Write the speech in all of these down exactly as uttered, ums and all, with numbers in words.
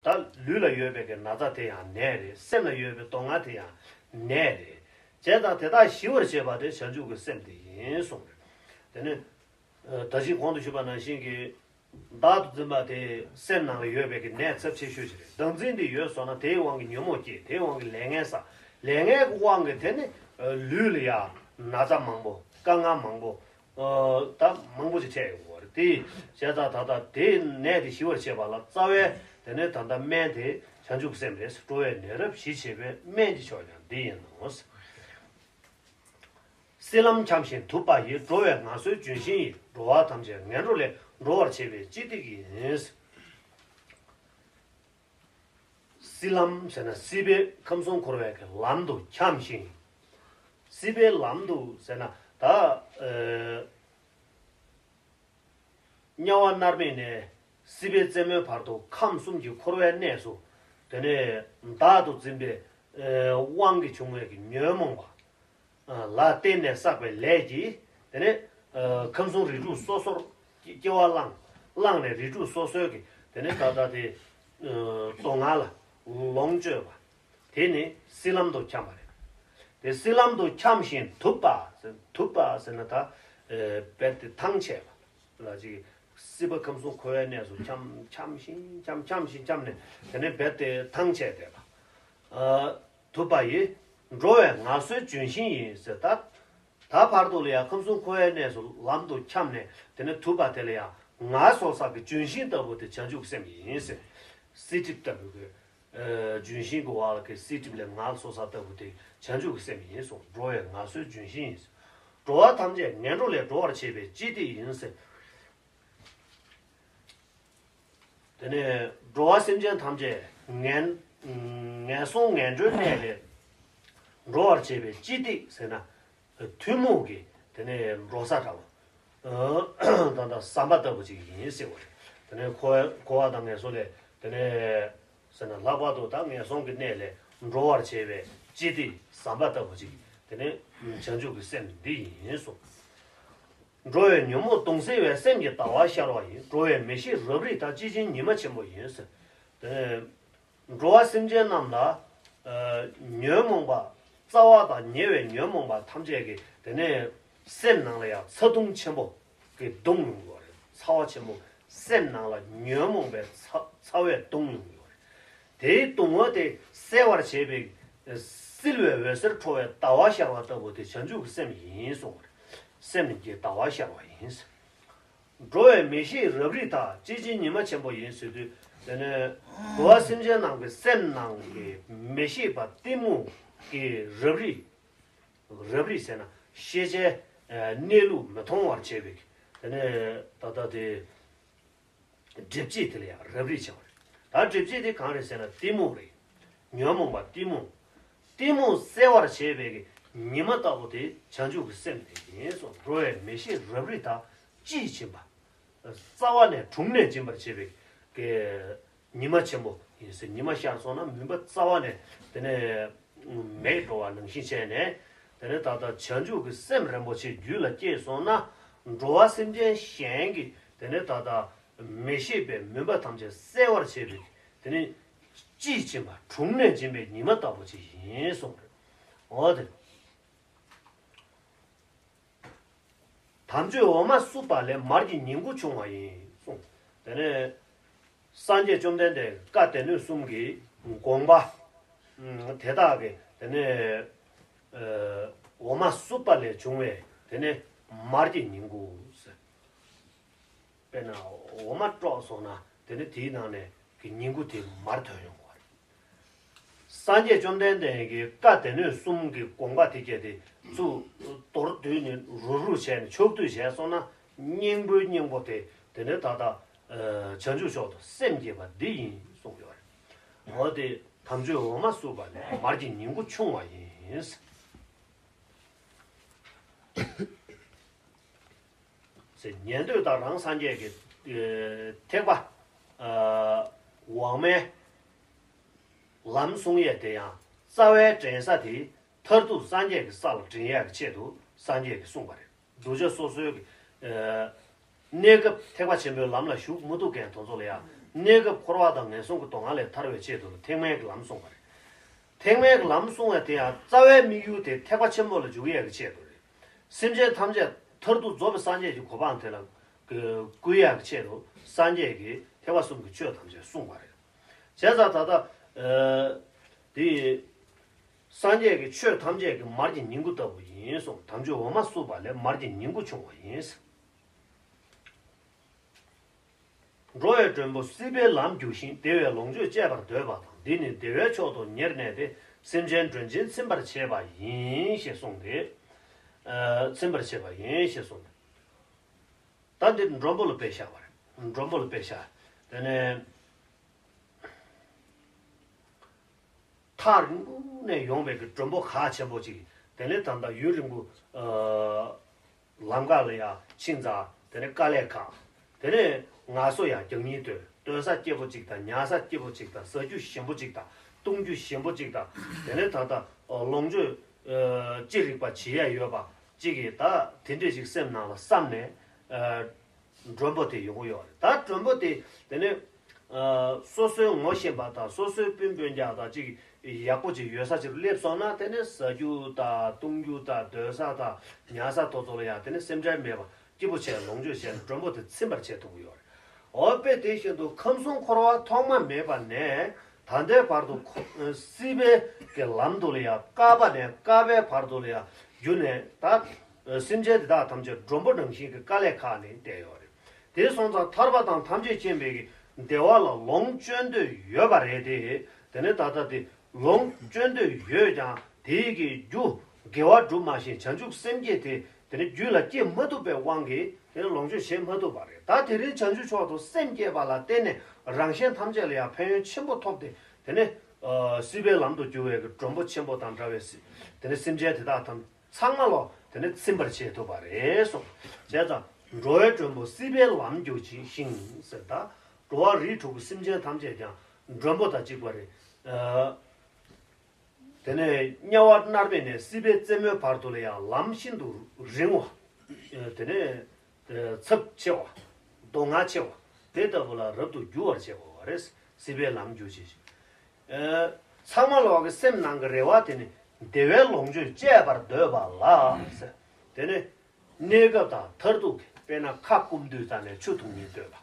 ད་ལུས་ལ་ཡོད་པའི་གི་ན་ཚ་དེ་ཡང་ནད་རེད། སེམས་ལ་ཡོད་པའི་སྡུག་བསྔལ་དེ་ཡང་ནད་རེད། བྱས་ཙང་དེ་དག་ཞི་བར་བྱེད་པ་དེ་བྱང་ཆུབ་ཀྱི་སེམས་དེ་ཡིན་གསུངས་རེད། དེ་ནས་ད་ཅི་གོང་དུ་ཞུས་པ་ནང་བཞིན་གྱི་བདག་ཏུ་འཛིན་པ་དེ་སེམས་ནང་ལ་ཡོད་པའི་གི་ནད་ཚབས་ཆེ་ཤོས་ཅིག་རེད། བདག་འཛིན་དེ་ཡོད་སོང་ན་དེའི་དབང་གིས་ཉོན་མོངས་སྐྱེ། དེའི་དབང་གིས་ལས་ངན་བསགས། ལས་ངན་གྱི་དབང་གིས་དེ་ནི་ལུས་ལ་ཡང་ན་ཚ་མང་པོ་དཀའ་ངལ་མང་པོ་ད་མང་པོ་ཞིག་འཕྲད་ཡོང་གི་རེད། དེ་བྱས་ཙང་ད་ལྟ་དེའི་ནད་དེ་ཞི་བར་བྱེད་པ་ལ་རྩ་བའི་དེ་ནས་ད་ལྟ་སྨན་དེ་བྱང་ཆུབ་སེམས་རེད། འགྲོ་བའི་ནད་རབ་ཞི་བྱེད་པའི་སྨན་གྱི་མཆོག་ཀྱང་འདི་ཡིན་ནོ། སྲིད་ལམ་འཁྱམས་ཤིང་དུབ་པ་ཡི། འགྲོ་བའི་ངལ་གསོའི་ལྗོན་ཤིང་ཡིན། འགྲོ་བ་ཐམས་ཅད་ངན་འགྲོ་ལས། འགྲོ་བར་བྱེད་པའི་སྤྱི་ཏི་ཡིན། སྲིད་ལམ་ཟེར་ན་སྲིད་པའི་ཁམས་གསུམ་འཁོར་བའི་གི་ལམ་དུ་འཁྱམས་ཤིང་། སྲིད་པའི་ལམ་དུ་ཟེར་ན་ད་ཨ་དམྱལ་བ་མནར་མེད་ནས་སྲིད་པའི་རྩེ་མོའི་བར་དུ་ཁམས་གསུམ་གྱི་འཁོར་བའི་གནས་སུ་དེ་ནས་བདག་ཏུ་འཛིན་པའི་ཨ་དབང་གིས་བྱུང་བའི་གི་ཉོན་མོངས་པ་ལ་བརྟེན་ནས་བསགས་པའི་ལས་ཀྱིས་དེ་ནས་ཨ་ཁམས་གསུམ་རིགས་དྲུག་སོ་སོར་སྐྱེ་བ་བླངས། བླངས་ནས་རིགས་དྲུག་སོ་སོའི་གི་དེ་ནས་ད་ལྟ་དེ་ཨ་སྡུག་བསྔལ་ལ་ལོངས་སྤྱོད་པ། དེ་ནི་སྲིད་ལམ་དུ་འཁྱམས་པ་རེད། དེ་སྲིད་ལམ་དུ་འཁྱམས་ཤིང་དུབ་པ་ཟེར། དུབ་པ་ཟེར་ན་ད་ཨ་རྦད་དེ་ཐང་ཆད་པ་ལ་ཅིག་སྲིད་པ་ཁམས་གསུམ་འཁོར་བའི་གནས་སུ་འཁྱམས་འཁྱམས་ཤིང་འཁྱམས་འཁྱམས་ཤིང་འཁྱམས་ནས་དེ་ནས་རྦད་དེ་ཐང་ཆད་བསྡད་པ། ཨ་དུབ་པ་ཡི། འགྲོ་བའི་ངལ་གསོའི་ལྗོན་ཤིང་ཡིན་ཟེར། ད་ད་བར་དུ་ལ་ཡང་ཁམས་གསུམ་འཁོར་བའི་གནས་སུ་ལམ་དུ་འཁྱམས་ནས་དེ་ནས་དུབ་པ་དེ་ལ་ཡང་ངལ་གསོ་ས་གི་ལྗོན་ཤིང་ལྟ་བུ་དེ་བྱང་ཆུབ་ཀྱི་སེམས་ཡིན་ཟེར། བསིལ་གྲིབ་ལྟ་བུ་གི་ཨ་ལྗོན་ཤིང་གི་འོག་ལ་གི་བསིལ་གྲིབ་ལས་ངལ་གསོ་ས་ལྟ་བུ་དེ་བྱང་ཆུབ་ཀྱི་སེམས་ཡིན་གསུངས། འགྲོ་བའི་ངལ་གསོའི་ལྗོན་ཤིང་ཡིན། འགྲོ་བ་ཐམས་ཅད་ངན་འགྲོ་ལས་སྒྲོལ་བར་བྱེད་པའི་སྤྱི་ཏི་ཡིན་ཟེར། དེ་ནས་འགྲོ་བ་སེམས་ཅན་ཐམས་ཅད་ངན་ངན་སོང་ངན་འགྲོའི་གནས་ལས་སྒྲོལ་བར་བྱེད་པའི་སྤྱི་ཏི་ཟེར་ན་ཐུན་མོང་གི་དེ་ནས་འགྲོ་ས་འདྲ་བོ། ད་ལྟ་ཟམ་པ་ལྟ་བུ་ཅིག་ཡིན་ཟེར་བ་རེད། དེ་ནས་འཁོར་འཁོར་བ་དང་ངན་སོང་ལས་དེ་ནས་ཟེར་ན་ལྷག་པར་དུ་ད་ངན་སོང་གི་གནས་ལས་འགྲོ་བར་བྱེད་པའི་སྤྱི་ཏི་ཟམ་པ་ལྟ་བུ་ཅིག་དེ་ནས་བྱང་ཆུབ་ཀྱི་སེམས་འདི་ཡིན་གསུངས། འགྲོ་བའི་ཉོན་མོངས་གདུང་སེལ་བའི། སེམས་ཀྱི་ཟླ་བ་ཤར་བ་ཡིན། འགྲོ་བའི་མི་ཤེས་རབ་རིབ་དག་སྤྱི་ཆིངས་ཉི་མ་ཆེན་པོ་ཡིན་ཟེར། དེ་ནས་འགྲོ་བ་སེམས་ཅན་རྣམས་ལ་ཨ་ཉོན་མོངས་པ་རྩ་བ་དང་ཉེ་བའི་ཉོན་མོངས་པ་ཐམས་ཅད་ཀྱིས་དེ་ནས་སེམས་ནང་ལ་ཡང་ཚ་གདུང་ཆེན་པོ་གིས་གདུང་ཡོང་གི་ཡོད་རེད། ཚ་བ་ཆེན་པོ་སེམས་ནང་ལ་ཉོན་མོངས་པའི་ཚ་ཚ་བས་གདུང་ཡོང་གི་ཡོད་རེད། དེའི་གདུང་བ་དེ་སེལ་བར་བྱེད་པའི་བསིལ་བའི་འོད་ཟེར་འཕྲོ་བའི་ཟླ་བ་ཤར་བ་ལྟ་བུ་དེ་བྱང་ཆུབ་ཀྱི་སེམས་ཡིན་གསུངས་པ་རེད། སེམས་ཀྱི་ཟླ་བ་ཤར་བ་ཡིན། འགྲོ་བའི་མི་ཤེས་རབ་རིབ་དག་སྤྱི་ཆིངས་ཉི་མ་ཆེན་པོ་ཡིན་ཟེར་དུས། དེ་ནས་འགྲོ་བ་སེམས་ཅན་རྣམས་ཀྱི་སེམས་ནང་གི་མི་ཤེས་པ་གཏི་མུག་གི་རབ་རིབ། རབ་རིབ་ཟེར་ན་ཤེས་བྱའི་ཨ་གནས་ལུགས་མི་མཐོང་བར་བྱེད་པའི་དེ་ནས་ད་ལྟ་དེ་སྒྲིབ་བྱེད་དེ་ལ་ཡང་རབ་རིབ་བྱ་བ་རེད། ད་སྒྲིབ་བྱེད་དེ་གང་རེད་ཟེར་ན་གཏི་མུག་རེད། ཉོན་མོངས་པ་གཏི་མུག་གཏི་མུག་སེལ་བར་བྱེད་པའི་ཉི་མ་ལྟ་བུ་དེ་བྱང་ཆུབ་ཀྱི་སེམས་དེ་ཡིན་གསུངས། འགྲོ་བའི་མི་ཤེས་རབ་རིབ་དག་སྤྱི་ཆིངས་པ། རྩ་བ་ནས་དྲུང་ནས་འབྱིན་པར་བྱེད་པའི་གི་ཉི་མ་ཆེན་པོ་ཡིན་ཟེར། ཉི་མ་ཤར་སོང་ན་མུན་པ་རྩ་བ་ནས་དེ་ནས་མེད་འགྲོ་བ་ནང་བཞིན་བྱས་ནས། དེ་ནས་ད་ལྟ་བྱང་ཆུབ་ཀྱི་སེམས་རིན་པོ་ཆེ་རྒྱུད་ལ་སྐྱེས་སོང་ན། འགྲོ་བ་སེམས་ཅན་གཞན་གྱི་དེ་ནས་ད་ལྟ་མི་ཤེས་པའི་མུན་པ་ཐམས་ཅད་སེལ་བར་བྱེད་པའི་དེ་ནས་དཔྱིས་ཕྱིན་པ་དྲུང་ནས་འབྱིན་པའི་ཉི་མ་ལྟ་བུ་ཅིག་ཡིན་གསུངས་རེད། འོ་དེ། དམ་ཆོས་འོ་མ་བསྲུབས་པ་ལས། མར་གྱི་ཉིང་ཁུ་ཕྱུང་བ་ཡིན་གསུངས། དེ་ནས་སངས་རྒྱས་བཅོམ་ལྡན་འདས་བཀའ་སྡེ་སྣོད་གསུམ་གྱི་དགོངས་པ་དེ་དག་གི་དེ་ནས་འོ་མ་བསྲུབས་པ་ལས་བྱུང་བའི་དེ་ནས་མར་གྱི་ཉིང་ཁུ་ཟེར། དཔེར་ན་འོ་མ་དཀྲོགས་སོང་ན་དེ་ནི་དེའི་ནང་ནས་ཀྱི་ཉིང་ཁུ་དེ་མར་ཐོན་ཡོང་བ་རེད། སངས་རྒྱས་བཅོམ་ལྡན་འདས་ཀྱི་བཀའ་སྡེ་སྣོད་གསུམ་གྱི་དགོངས་པ་དེ་གལ་ཏེ་ཚུར་མདོར་བསྡུས་ནས་རུབ་རུབ་བྱས་ནས་ཕྱོགས་བསྡུས་བྱས་སོང་ན་སྙིང་པོའི་སྙིང་པོ་དེ་དེ་ནི་ད་ལྟ་བྱང་ཆུབ་མཆོག་ཏུ་སེམས་བསྐྱེད་པ་འདི་ཡིན་གསུངས་ཡོད་རེད། འོ་དེ་དམ་ཆོས་འོ་མ་བསྲུབས་པ་ལས་མར་གྱི་ཉིང་ཁུ་ཕྱུང་བ་ཡིན། ཟེར། ཉན་ཐོས་དང་རང་སངས་རྒྱས་ཀྱི་ཐེག་པ་འོག་མའི་ལམ་གསུང་ཡས་དེ་ཡང་རྩ་བའི་འདྲེན་ས་དེ་མཐར་ཐུག་སངས་རྒྱས་ཀྱི་ས་ལ་འདྲེན་ཡས་ཀྱི་ཆེད་དུ་སངས་རྒྱས་ཀྱིས་གསུངས་པ་རེད། གདུལ་བྱ་སོ་སོའི་གི་ གནས་སྐབས་ཐེག་པ་ཆེན་པོའི་ལམ་ལ་ཞུགས་མ་ཐུབ་མཁན་དེ་ཚོ་ལ་ཡང་གནས་སྐབས་འཁོར་བ་དང་ངན་སོང་གི་སྡུག་བསྔལ་ལས་ཐར་བའི་ཆེད་དུ་ཐེག་དམན་གྱི་ལམ་གསུངས་པ་རེད། ཐེག་དམན་གྱི་ལམ་གསུངས་པ་དེ་ཡང་རྩ་བའི་དམིགས་ཡུལ་དེ་ཐེག་པ་ཆེན་པོ་ལ་འཇུག་ཡས་ཀྱི་ཆེད་དུ་རེད། སེམས་ཅན་ཐམས་ཅད་མཐར་ཐུག་རྫོགས་པའི་སངས་རྒྱས་ཀྱི་གོ་འཕང་དེ་ལ་བཀོད་ཡས་ཀྱི་ཆེད་དུ་སངས་རྒྱས་ཀྱིས་ཐེག་པ་གསུམ་གྱི་ཆོས་ཐམས་ཅད་གསུངས་པ་རེད། བྱས་ཙང་ད་ལྟ་དེ་སངས་རྒྱས་ཀྱི་ཆོས་ཐམས་ཅད་ཀྱི་མར་གྱི་ཉིང་ཁུ་ལྟ་བུ་ཡིན་གསུངས། དམ་ཆོས་འོ་མ་བསྲུབས་པ་ལས་མར་གྱི་ཉིང་ཁུ་བྱུང་བ་ཡིན། འགྲོ་བའི་མགྲོན་པོ་སྲིད་པའི་ལམ་རྒྱུགས་ཤིང་བདེ་བའི་ལོངས་སྤྱོད་སྤྱད་པར་འདོད་པ་དང་། འདི་ནི་བདེ་བའི་མཆོག་ཏུ་ཉེར་གནས་ཏེ། སེམས་ཅན་མགྲོན་ཆེན་ཚིམ་པར་བྱེད་པ་ཡིན་ཞེས་གསུངས་ཏེ། ཚིམ་པར་བྱེད་པ་ཡིན་ཞེས་གསུངས་ཏེ། ད་འདི་མགྲོན་པོ་ལ་དཔེ་བཞག་པ་རེད། མགྲོན་པོ་ལ་དཔེ་བཞག་དེ་ནས། ཐག་རིང་པོ་ནས་ཡོང་བའི་གི་མགྲོན་པོ་གལ་ཆེན་པོ་ཅིག་དེ་ནས་ད་ལྟ་ཡུན་རིང་པོ་ལམ་ཁ་ལ་ཡ་ཕྱིན་ཙང་དེ་ནས་དཀའ་ལས་ཁག་དེ་ནས་ངལ་གསོ་ཡང་རྒྱག་སྙིང་འདོད། སྡོད་ས་སྐྱིད་པོ་ཅིག་དང་ཉལ་ས་སྐྱིད་པོ་ཅིག་དང་ཟ་རྒྱུ་ཞིམ་པོ་ཅིག་དང་བཏུང་རྒྱུ་ཞིམ་པོ་ཅིག་དང་དེ་ནས་ད་ལྟ་ལོངས་སྤྱོད་ཅི་རིགས་པ་བྱེད་ཡ་ཡོད་པ་ཅིག་གིས་ད་དེ་འདྲས་ཅིག་སེམས་ནང་ལ་བསམ་ནས། མགྲོན་པོ་དེ་ཡོང་གི་ཡོད་རེད། ད་མགྲོན་པོ་དེ་དེ་ནས་སོ་སོའི་ངོ་ཤེས་པ་དང་སོ་སོའི་སྤུན་སྤུན་ཀྱག་དང་ཅིག་ཡག་པོ་ཅིག་ཡོད་ས་ཅིག་སླེབས་སོང་ན་དེ་ནས་ཟ་རྒྱུ་དང་བཏུང་རྒྱུ་དང་སྡོད་ས་དང་ཉལ་ས་དེ་ཚོ་ལ་ཡང་དེ་ནས་སེམས་ཁྲལ་མེད་པ་སྐྱིད་པོ་བྱས་ལོངས་སྤྱོད་བྱས་ནས་མགྲོན་པོ་དེ་ཚིམ་པར་བྱེད་ཐུབ་ཀྱི་ཡོད་རེད། འོ་དཔེ་དེ་བཞིན་དུ་ཁམས་གསུམ་འཁོར་བ་ཐོག་མ་མེད་པ་ནས་ད་ལྟའི་བར་དུ་ཁོ་སྲིད་པའི་གི་ལམ་དུ་ལ་ཡང་དཀའ་བ་ནས་དཀའ་བའི་བར་དུ་ལ་ཡང་བརྒྱུད་ནས་ད་སེམས་ཅན་དེ་དག་ཐམས་ཅད་མགྲོན་པོ་ནང་བཞིན་གྱི་དཀའ་ལས་ཁག་ནས་བསྡད་ཡོད་རེད། དེ་སོང་ཙང་ཐར་པ་དང་ཐམས་ཅད་མཁྱེན་པའི་བདེ་བ་ལ་ལོངས་སྤྱོད་འདོད་ཡོད་པ་རེད་དེ། དེ་ནས་ད་ལྟ་དེ་ལོངས་སྤྱོད་འདོད་ཡོད་ཀྱང་དེའི་གི་རྒྱུ་དགེ་བ་སྒྲུབ་མ་ཤེས། བྱང་ཆུབ་སེམས་བསྐྱེད་དེ་དེ་ནས་རྒྱུད་ལ་སྐྱེ་མ་ཐུབ་པའི་དབང་གིས་དེ་ནས་ལོངས་སྤྱོད་བྱེད་མ་ཐུབ་པ་རེད། ད་དེ་རིང་བྱང་ཆུབ་མཆོག་ཏུ་སེམས་བསྐྱེད་པ་ལ་བརྟེན་ནས་རང་གཞན་ཐམས་ཅད་ལ་ཡང་ཕན་ཡོན་ཆེན་པོ་ཐོབ་སྟེ་དེ་ནས་སྲིད་པའི་ལམ་དུ་རྒྱུ་བའི་གི་མགྲོན་པོ་ཆེན་པོ་དང་འདྲ་བའི་སྲིད་དེ་ནས་སེམས་ཅན་དེ་དག་ཐམས་ཚང་མ་ལོ་དེ་ནས་ཚིམ་པར་བྱེད་ཐུབ་པ་རེད་གསུངས། བྱས་ཙང་འགྲོ་བའི་མགྲོན་པོ་སྲིད་པའི་ལམ་རྒྱུགས་ཤིང་ཟེར། ད་འགྲོ་བ་རིགས་དྲུག་གི་སེམས་ཅན་ཐམས་ཅད་ཀྱང་མགྲོན་པོ་དང་གཅིག་པ་རེད། དེ་ནས་དམྱལ་བ་མནར་མེད་ནས་སྲིད་པའི་རྩེ་མོའི་བར་དུ་ལ་ཡང་ལམ་ཤིན་ཏུ་རིང་བ། དེ་ནས་ཚབས་ཆེ་བ། སྡུག་བསྔལ་ཆེ་བ། དེ་ལྟ་བུ་ལ་རབ་ཏུ་རྒྱུ་བར་བྱེད་པ་རེད། སྲིད་པའི་ལམ་རྒྱུ་བྱེད་ཅིང་། ཚང་མ་ལོག་གི་སེམས་ནང་གི་རེ་བ་དེ་ནི་བདེ་བའི་ལོངས་སྤྱོད་སྤྱད་པར་འདོད་པ་ལ་ཟེར། དེ་ནི་གནས་སྐབས་དང་མཐར་ཐུག་གི་དཔེར་ན་ཁ་སྐོམ་དུས་ཙམ་ནས་ཆུ་འཐུང་སྙིང་འདོད་པ།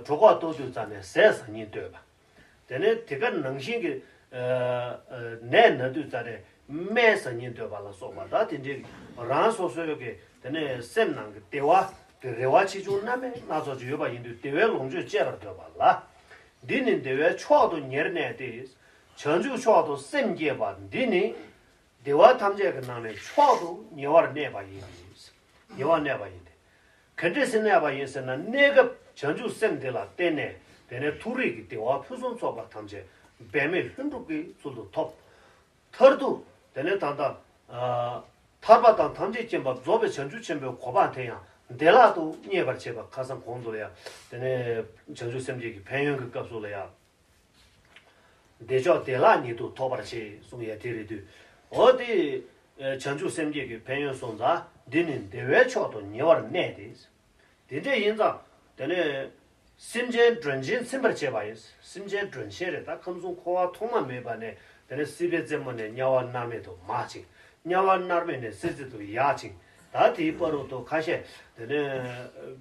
གྲོད་ཁོག་ལྟོགས་དུས་ཙམ་ནས་ཟས་ཟ་སྙིང་འདོད་པ། དེ་ནས་དེ་ག་ནང་བཞིན་གྱི་ནད་ན་དུས་ཙམ་ནས་སྨན་ཟ་སྙིང་འདོད་པ་ལ་སོགས་པ་ད་དེ་འདྲའི་རང་སོ་སོའི་གི་དེ་ནས་སེམས་ནང་གི་བདེ་བ་གི་རེ་བ་ཆེ་ཆུང་སྣ་མིན་སྣ་ཚོགས་ཅིག་ཡོད་པ་ཡིན་དུས་བདེ་བའི་ལོངས་སྤྱོད་སྤྱད་པར་འདོད་པ་ལ། འདི་ནི་བདེ་བའི་མཆོག་ཏུ་ཉེར་གནས་ཏེ། བྱང་ཆུབ་མཆོག་ཏུ་སེམས་བསྐྱེད་པ་འདི་ནི། བདེ་བ་ཐམས་ཅད་ཀྱི་ནང་ནས་མཆོག་ཏུ་ཉེ་བར་གནས་པ་ཡིན་ཏེ། ཉེ་བར་གནས་པ་ཡིན་ཏེ། ག་འདྲས་སེ་གནས་པ་ཡིན་ཟེར་ན་གནས་སྐབས་བྱང་ཆུབ་སེམས་དེ་ལ་བརྟེན་ནས་དེ་ནས་མཐོ་རིས་ཀྱི་བདེ་བ་ཕུན་སུམ་ཚོགས་པ་ཐམས་ཅད་འབད་མེད་ལྷུན་གྲུབ་ཀྱི་ཚུལ་དུ་ཐོབ། མཐར་ཐུག་དེ་ནས་ད་ལྟ་ཐར་པ་དང་ཐམས་ཅད་མཁྱེན་པ་རྫོགས་པའི་བྱང་ཆུབ་ཆེན་པོའི་གོ་འཕང་དེ་ཡང་བདེ་བླག་ཏུ་རྙེད་པར་བྱེད་པ། ཁ་སང་གོང་དུ་ལ་ཡང་དེ་ནས་བྱང་ཆུབ་སེམས་བསྐྱེད་ཀྱི་ཕན་ཡོན་གྱི་སྐབས་སུ་ལ་ཡང་། བདེ་མཆོག་བདེ་བླག་ཉིད་དུ་ཐོབ་པར་བྱེད་གསུངས་ཡ་དེ་རེད་དུས། འོ་དེ། བྱང་ཆུབ་སེམས་བསྐྱེད་ཀྱི་ཕན་ཡོན་སོང་ཙང་འདི་ནི་བདེ་བའི་མཆོག་ཏུ་ཉེ་བར་གནས་ཏེ། དེ་འདྲ་ཡིན་ཙང་དེ་ནས་སེམས་ཅན་མགྲོན་ཆེན་ཚིམ་པར་བྱེད་པ་ཡིན། སེམས་ཅན་མགྲོན་ཆེན་རེད། ད་ཁམས་གསུམ་འཁོར་བ་ཐོག་མ་མེད་པ་ནས་དེ་ནས་སྲིད་པའི་རྩེ་མོ་ནས་དམྱལ་བ་མནར་མེད་དུ་མར་ཕྱིན། དམྱལ་བ་མནར་མེད་ནས་སྲིད་རྩེ་དུ་ཡར་ཕྱིན། ད་དེའི་བར་དུ་ཁ་ཤས་དེ་ནས་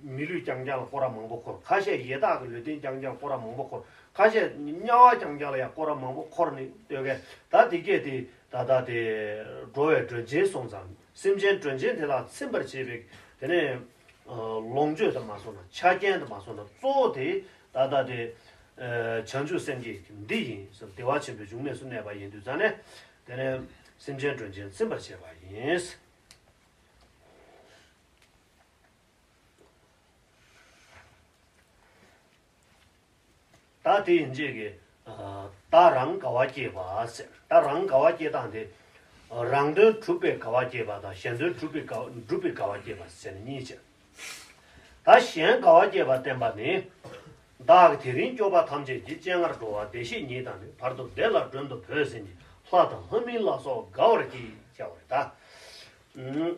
མི་ལུས་རྐྱང་རྐྱང་ལ་སྐོར་ར་མང་པོ་འཁོར། ཁ་ཤས་ཡི་དྭགས་ཀྱི་ལུས་རྟེན་རྐྱང་རྐྱང་སྐོར་ར་མང་པོ་འཁོར། ཁ་ཤས་དམྱལ་བ་རྐྱང་རྐྱང་ལ་ཡང་སྐོར་ར་མང་པོ་འཁོར་ནས་སྡོད་མཁན། ད་དེ་སྐད་དེ་ད་ལྟ་དེ་འགྲོ་བའི་མགྲོན་ཆེན་སོང་ཙང་སེམས་ཅན་མགྲོན་ཆེན་དེ་ལ་ཚིམ་པར་བྱེད་པའི་དེ་ནས་ལོངས་སྤྱོད་དུ་མ་སོང་ན་ཆ་རྐྱེན་དུ་མ་སོང་ན་གཙོ་བོ་དེ་ད་ལྟ་དེ་བྱང་ཆུབ་སེམས་བསྐྱེད་འདི་ཡིན་ཟེར། བདེ་བ་ཆེན་པོའི་འབྱུང་གནས་སུ་གནས་པ་ཡིན་དུས་ཙང་ནས་དེ་ནས་སེམས་ཅན་མགྲོན་ཆེན་ཚིམ་པར་བྱེད་པ་ཡིན། ད་དེ་ཡིན་རྗེས་ཀྱི་ད་རང་དགའ་བ་སྐྱེས་པ་ཟེར། ད་རང་དགའ་བ་སྐྱེ་སྟངས་དེ་རང་དོན་གྲུབ་པའི་དགའ་བ་སྐྱེས་པ་དང་གཞན་དོན་གྲུབ་པའི་དགའ་སྒྲུབ་པའི་དགའ་བ་སྐྱེས་པ་ཟེར་ནས་གཉིས་བྱས། ད་གཞན་དགའ་བ་སྐྱེས་པ་བསྟན་པ་ནི། བདག་གིས་དེ་རིང་སྐྱོབ་པ་ཐམས་ཅད་ཀྱི། སྤྱན་སྔར་འགྲོ་བ་བདེ་གཤེགས་ཉིད་དང་ནི། བར་དུ་བདེ་ལ་མགྲོན་དུ་བོས་ཟིན་གྱི། ལྷ་དང་ལྷ་མིན་ལ་སོགས་དགའ་བར་གྱིས། བྱ་བ་རེད་ད།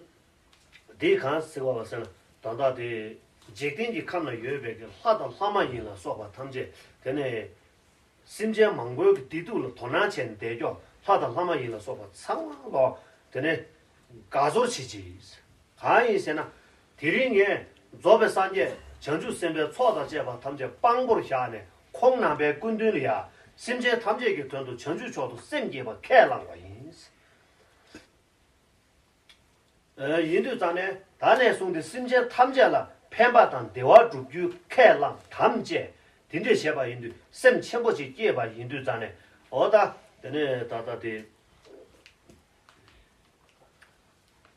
འདི་གང་ཟེར་བ་ཟེར་ན་ད་ལྟ་དེ་ འཇིག་རྟེན་གྱི་ཁམས་ན་ཡོད་པའི་གི་ལྷ་དང་ལྷ་མ་ཡིན་ལ་སོགས་པ་ཐམས་ཅད་དེ་ནས། སེམས་ཅན་མང་པོའི་གི་བདེ་སྡུག་ལ་དོ་སྣང་བྱས་ནས་བསྡད་ཀྱོག་ལྷ་དང་ལྷ་མ་ཡིན་ལ་སོགས་པ་ཚང་མ་ལོག་དེ་ནས་དགའ་ཚོར་བྱེད་ཅིག་གང་ཡིན་ཟེར་ན། དེ་རིང་ངས་རྫོགས་པའི་སངས་རྒྱས་བྱང་ཆུབ་སེམས་དཔའི་ཚོགས་དང་བཅས་པ་ཐམས་ཅད་དཔང་པོར་བཞག་ནས་ཁོང་རྣམ་པའི་སྐུ་མདུན་ལ་ཡ། སེམས་ཅན་ཐམས་ཅད་ཀྱི་དོན་དུ་བྱང་ཆུབ་མཆོག་ཏུ་སེམས་བསྐྱེད་པ་ཁས་བླངས་པ་ཡིན། ཡིན་དུས་ཙང་ནས་ད་ནས་བཟུང་སྟེ་སེམས་ཅན་ཐམས་ཅད་ལ་ཕན་པ་དང་བདེ་བ་བསྒྲུབ་རྒྱུའི་ཁས་བླངས་དམ་བཅས་དེ་འདྲས་བྱས་པ་ཡིན་དུས་སེམས་ཆེན་པོ་ཅིག་སྐྱེས་པ་ཡིན་དུས་ཙང་ནས། འོ་ད་དེ་ནས་ད་ལྟ་དེ་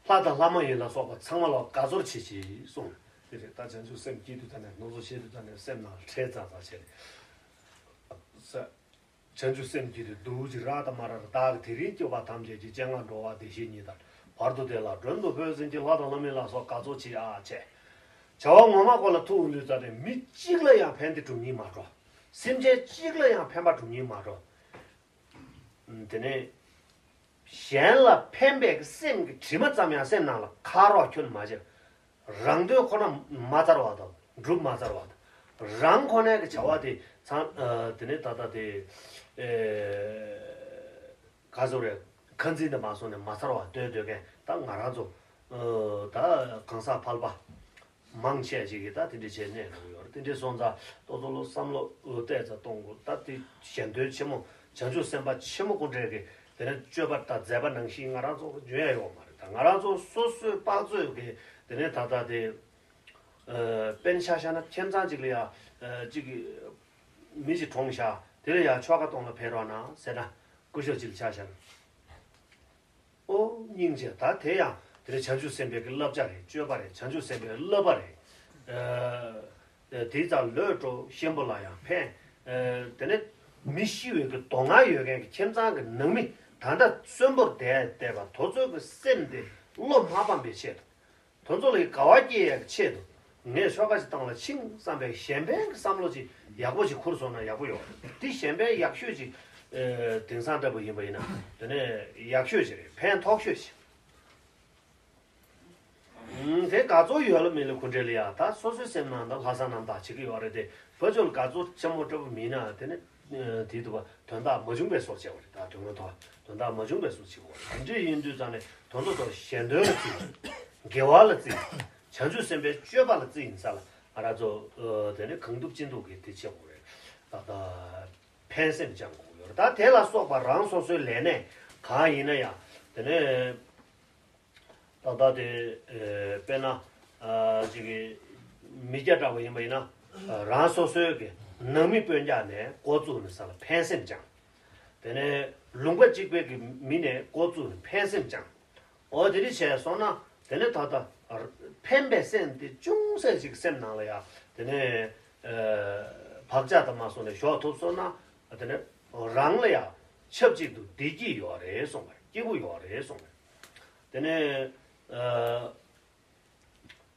ལྷ་དང་ལྷ་མ་ཡིན་ལ་སོགས་པ་ཚང་མ་ལ་དགའ་ཚོར་བྱེད་ཅིག་གསུངས། དེ་རེད། ད་བྱང་ཆུབ་སེམས་སྐྱེས་དུས་ཙང་ནས་ནོར་བཟོ་བྱེད་དུས་ཙང་ནས་སེམས་ནང་ཁྲལ་ཙག་ཙག་བྱེད་རེད། བྱང་ཆུབ་སེམས་བསྐྱེད་དེ་སྡུག་ཅིག་རག་དང་མ་རག་བདག་གིས་དེ་རིང་སྐྱོབ་པ་ཐམས་ཅད་ཀྱི་སྤྱན་སྔར་འགྲོ་བ་བདེ་གཤེགས་ཉིད་དང་བར་དུ་བདེ་ལ་མགྲོན་དུ་བོས་ཟིན་གྱི་ལྷ་དང་ལྷ་མིན་ལ་སོགས་དགའ་ཚོར་ཆེ་ཨ་ཆེ། བྱ་བ་ངོ་མ་ཁོ་ལ་ཐུག་འོང་དུས་ཙམ་ནས་མི་གཅིག་ལ་ཡང་ཕན་བདེ་སྒྲུབ་སྙིང་མ་འདོད། སེམས་ཅན་གཅིག་ལ་ཡང་ཕན་པ་སྒྲུབ་སྙིང་མ་འདོད། དེ་ནས་གཞན་ལ་ཕན་པའི་སེམས་ཀྱི་དྲི་མ་ཙམ་ཡང་སེམས་ནང་ལ་ཁ་རོག་ཁྱོན་མ་བྱེད། རང་དོན་ཁོ་ན་མ་ཚར་བ་དང་སྒྲུབ་མ་ཚར་བ་དང་། རང་ཁོ་ནའི་གི་བྱ་བ་དེ་ཚང་། ཨ། དེ་ནས་ད་ལྟ་དེ་ཨེ་ག་ཟེར་རེད། ཁ་འཛིན་དེ་མ་སོང་ནས་མ་ཚར་བ་སྡོད་སྡོད་མཁན་ད་ང་རང་ཚོ། ཨ། ད་གང་ཟག་ཕལ་པ་མང་ཆེ་ཞིག་གིས་ད་དེ་འདྲ་བྱས་གནས་འགྲོ་གི་ཡོད་རེད། དེ་འདྲ་སོང་ཙང་ཏོག་ཏོག་ལོ་བསམ་བློ་བལྟས་ཙང་གཏོང་དགོས། ད་དེ་གཞན་དོན་ཆེན་མོ་བྱང་ཆུབ་སེམས་དཔའ་ཆེན་མོ་སྐུ་འདྲ་གི་དེ་ནས་སྤྱོད་པ་དང་མཛད་པ་ནང་བཞིན་ང་རང་ཚོ་འཇོན་ཡ་ཡོད་མ་རེད། ད་ང་རང་ཚོ་སོ་སོའི་དཔག་ཚོད་ཀྱི་དེ་ནས་ད་ལྟ་དེ་ཨ་དཔེར་ན་ཆ་བཞག་ན་ཁྱིམ་ཚང་གཅིག་ལ་ཡ་ཨ་གཅིག་མི་གཅིག་གྲོངས་ཤག་དེ་ལ་ཡ་ཆོ་ག་གཏོང་ལ་ཕེབས་རོགས་གནང་ཟེར་ན། སྐུ་ཞབས་གཅིག་ལ་ཆ་བཞག་ན། ཨོ་སྙིང་རྗེ། ད་དེ་ཡང་དེ་ནས་བྱང་ཆུབ་སེམས་དཔའི་གི་བསླབ་བྱ་རེད། སྤྱོད་པ་རེད། བྱང་ཆུབ་སེམས་དཔའི་བསླབ་པ་རེད། ཨ། དེའི་རྩ་ལོས་འགྲོ་གཤིན་པོ་ལ་ཡང་ཕན། ཨ། དེ་ནས་མི་ཤི་བའི་གི་སྡུག་བསྔལ་ཡོད་མཁན་གྱི་ཁྱིམ་ཚང་གི་ནང་མི་ད་ལྟ་གསོན་པོར་བསྡད་བསྡད་པ་དེ་ཚོའི་གི་སེམས་དེ་བློ་མ་ཕམ་པའི་ཆེད་དུ། དེ་ཚོ་ལ་དགའ་བ་སྐྱེ་ཡག་གི་ཆེད་དུ་ངས་ཆོ་ག་ཞིག་བཏང་ལ་ཕྱིན་བསམ་པའི་གཞན་ཕན་གྱི་བསམ་བློ་ཅིག་ཡག་པོ་ཞིག་ཁུར་སོང་ན་ཡག་པོ་ཡོད། དེ་གཞན་ཕན་ཡག་ཤོས་ཅིག་ཨེ། དེང་སང་འདྲ་པོ་ཡིན་པ་ཡིན་ན་དེ་ནས་ཡག་ཤོས་ཅིག་རེད། ཕན་ཐོགས་ཤོས་ཅིག་ཨང་། དེ་དགའ་ཚོར་ཡོད་ལ་མེད་ལ་ག་འདྲ་ལ་ཡ། ད་སོ་སོའི་སེམས་ནང་དང་ལྷག་བསམ་རྣམ་དག་བྱེད་ཀྱི་ཡོད་རེད་དེ། ཕར་ཕྱོགས་ལ་དགའ་ཚོར་ཆེན་མོ་འདྲ་པོ་མིན་ན་དེ་ནི་དེ་དུ་བ་དོན་དག་མ་བྱུང་བའི་བཟོ་བྱས་པ་རེད། ད་དོན་དག་དོན་དག་མ་བྱུང་བའི་བཟོ་བྱེད་དགོས་རེད། དེ་འདྲ་ཡིན་དུས་ཙང་ནས་དོན་དུ་དོ་གཞན་དོན་ལ་བརྩི། དགེ་བ་ལ་བརྩི། བྱང་ཆུབ་སེམས་དཔའི་སྤྱོད་པ་ལ་བརྩི་ཡིན་ས་ལ་ང་རང་ཚོ་ཨ་དེ་ནི་གང་ཐུབ་ཅི་ཐུབ་ཀྱིས་དེ་བྱེད་དགོས་རེད། ད་ལྟ་ཕན་སེམས་བཅང་དགོས་ཡོད་རེད། ད་དེ་ལ་སོགས་པ་རང་སོ་སོའི་ལས་གནས་གང་ཡིན་ན་ཡང་དེ་ནས། ད་ལྟ་དེ་ཨེ་དཔེར་ན་ཨ་ཅིག་གི་མི་སྐྱ་འདྲ་བོ་ཡིན་པ་ཡིན་ན། ཨ་རང་སོ་སོའི་གི་ནང་མི་སྤུན་ཀྱག་ནས་འགོ་བཙུགས་ནས་ས་ལ་ཕན་སེམས་བཅངས། དེ་ནས་ལུང་པ་གཅིག་པའི་གི་མི་ནས་འགོ་བཙུགས་ནས་ཕན་སེམས་བཅངས། འོ་དེ་འདྲ་བྱས་སོང་ན་དེ་ནས་ད་ལྟ་ཕན་པའི་སེམས་དེ་ཅུང་ཟད་ཅིག་སེམས་ནང་ལ་ཡ་དེ་ནས་ཨ་བག་ཆགས་དང་མ་སོང་ནས་ཞོག་ཐུབ་སོང་ན་དེ་ནས་རང་ལ་ཡ་ཆབས་ཅིག་ཏུ་བདེ་སྐྱིད་ཡོད་རེད་གསུངས་པ་རེད། སྐྱིད་པོ་ཡོད་རེད་གསུངས་པ་རེད། དེ་ནས་ཨ་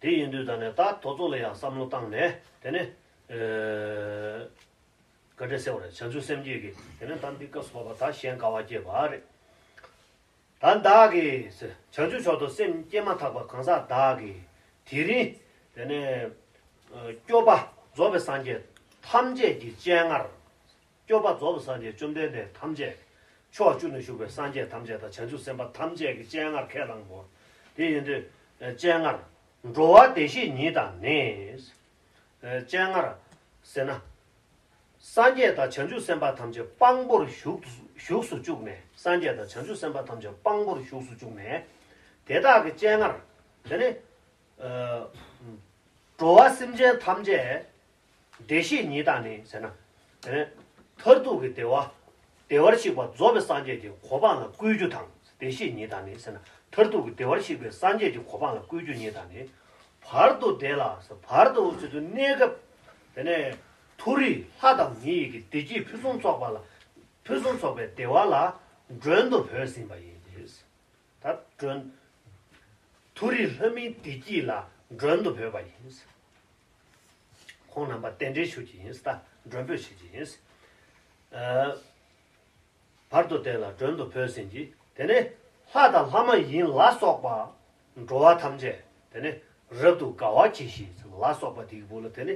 དེ་ཡིན་དུས་ད་ནས་ད་དེ་ཚོ་ལ་ཡང་བསམ་བློ་བཏང་ནས་དེ་ནས་ཨེ་བཀའ་དྲིན་གསལ་བ་རེད། བྱང་ཆུབ་སེམས་བསྐྱེད་ཀྱི་དེ་ནས་ད་འདི་སྐབས་སུ་བབ་པ་ད་གཞན་དགའ་བ་སྐྱེས་པ་རེད། ད་བདག་གིས་བྱང་ཆུབ་མཆོག་ཏུ་སེམས་བསྐྱེད་མ་ཐག་པ་གང་ཟག་བདག་གིས་དེ་རིང་དེ་ནས་ཨེ་སྐྱོབ་པ་རྫོགས་པའི་སངས་རྒྱས་ཐམས་ཅད་ཀྱི་སྤྱན་སྔར། སྐྱོབ་པ་རྫོགས་པའི་སངས་རྒྱས་བཅོམ་ལྡན་འདས་ཐམས་ཅད། ཕྱོགས་བཅུ་ན་བཞུགས་པའི་སངས་རྒྱས་ཐམས་ཅད་དང་བྱང་ཆུབ་སེམས་དཔའ་ཐམས་ཅད་ཀྱི་སྤྱན་སྔར་ཁས་བླངས་པོ། དེ་ཡིན་དུས་སྤྱན་སྔར། འགྲོ་བ་བདེ་གཤེགས་ཉིད་དང་ནི། སྤྱན་སྔར་ཟེར་ན། སངས་རྒྱས་དང་བྱང་ཆུབ་སེམས་དཔའ་ཐམས་ཅད་དཔང་པོར་བཞུགས་བཞུགས་སུ་བཅུག་ནས། སངས་རྒྱས་དང་བྱང་ཆུབ་སེམས་དཔའ་ཐམས་ཅད་དཔང་པོར་བཞུགས་སུ་བཅུག་ནས། དེ་དག་གི་སྤྱན་སྔར། དེ་ནི། འགྲོ་བ་སེམས་ཅན་ཐམས་ཅད་བདེ་གཤེགས་ཉིད་དང་ནི་ཟེར་ན། དེ་ནས་མཐར་ཐུག་གི་བདེ་བ། བདེ་བར་གཤེགས་པ་རྫོགས་པའི་སངས་རྒྱས་ཀྱི་གོ་འཕང་ལ་བཀོད་རྒྱུ་དང་། བདེ་གཤེགས་ཉིད་དང་ནི་ཟེར་ན་མཐར་ཐུག་གི་བདེ་བར་གཤེགས་པའི་སངས་རྒྱས་ཀྱི་གོ་འཕང་ལ་བཀོད་རྒྱུ་ཉིད་དང་ནི། བར་དུ་བདེ་ལ་ཟེར། བར་དུ་ཟེར་དུས་གནས་སྐབས། དེ་ནས་མཐོ་རིས་ལྷ་དང་མི་ཡི་གི་བདེ་སྐྱིད་ཕུན་སུམ་ཚོགས་པ་ལ། ཕུན་སུམ་ཚོགས་པའི་བདེ་བ་ལ་མགྲོན་དུ་བོས་ཟིན་པ་ཡིན། ད་མགྲོན། མཐོ་རིས་ལྷ་མིའི་བདེ་སྐྱིད་ལ་མགྲོན་དུ་བོས་པ་ཡིན། ཁོང་རྣམ་པ་གདན་འདྲེན་ཞུ་རྒྱུ་ཡིན། ད་མགྲོན་འབོད་བྱེད་ཀྱི་ཡིན། ཨ། བར་དུ་བདེ་ལ་མགྲོན་དུ་བོས་ཟིན་གྱི། དེ་ནས་ལྷ་དང་ལྷ་མ་ཡིན་ལ་སོགས་པ་འགྲོ་བ་ཐམས་ཅད་དེ་ནས་རབ་ཏུ་དགའ་བ་གྱིས་ཤིག་ཟེར། ལ་སོགས་པ་དེ་གི་བུ་ལ་དེ་ནི་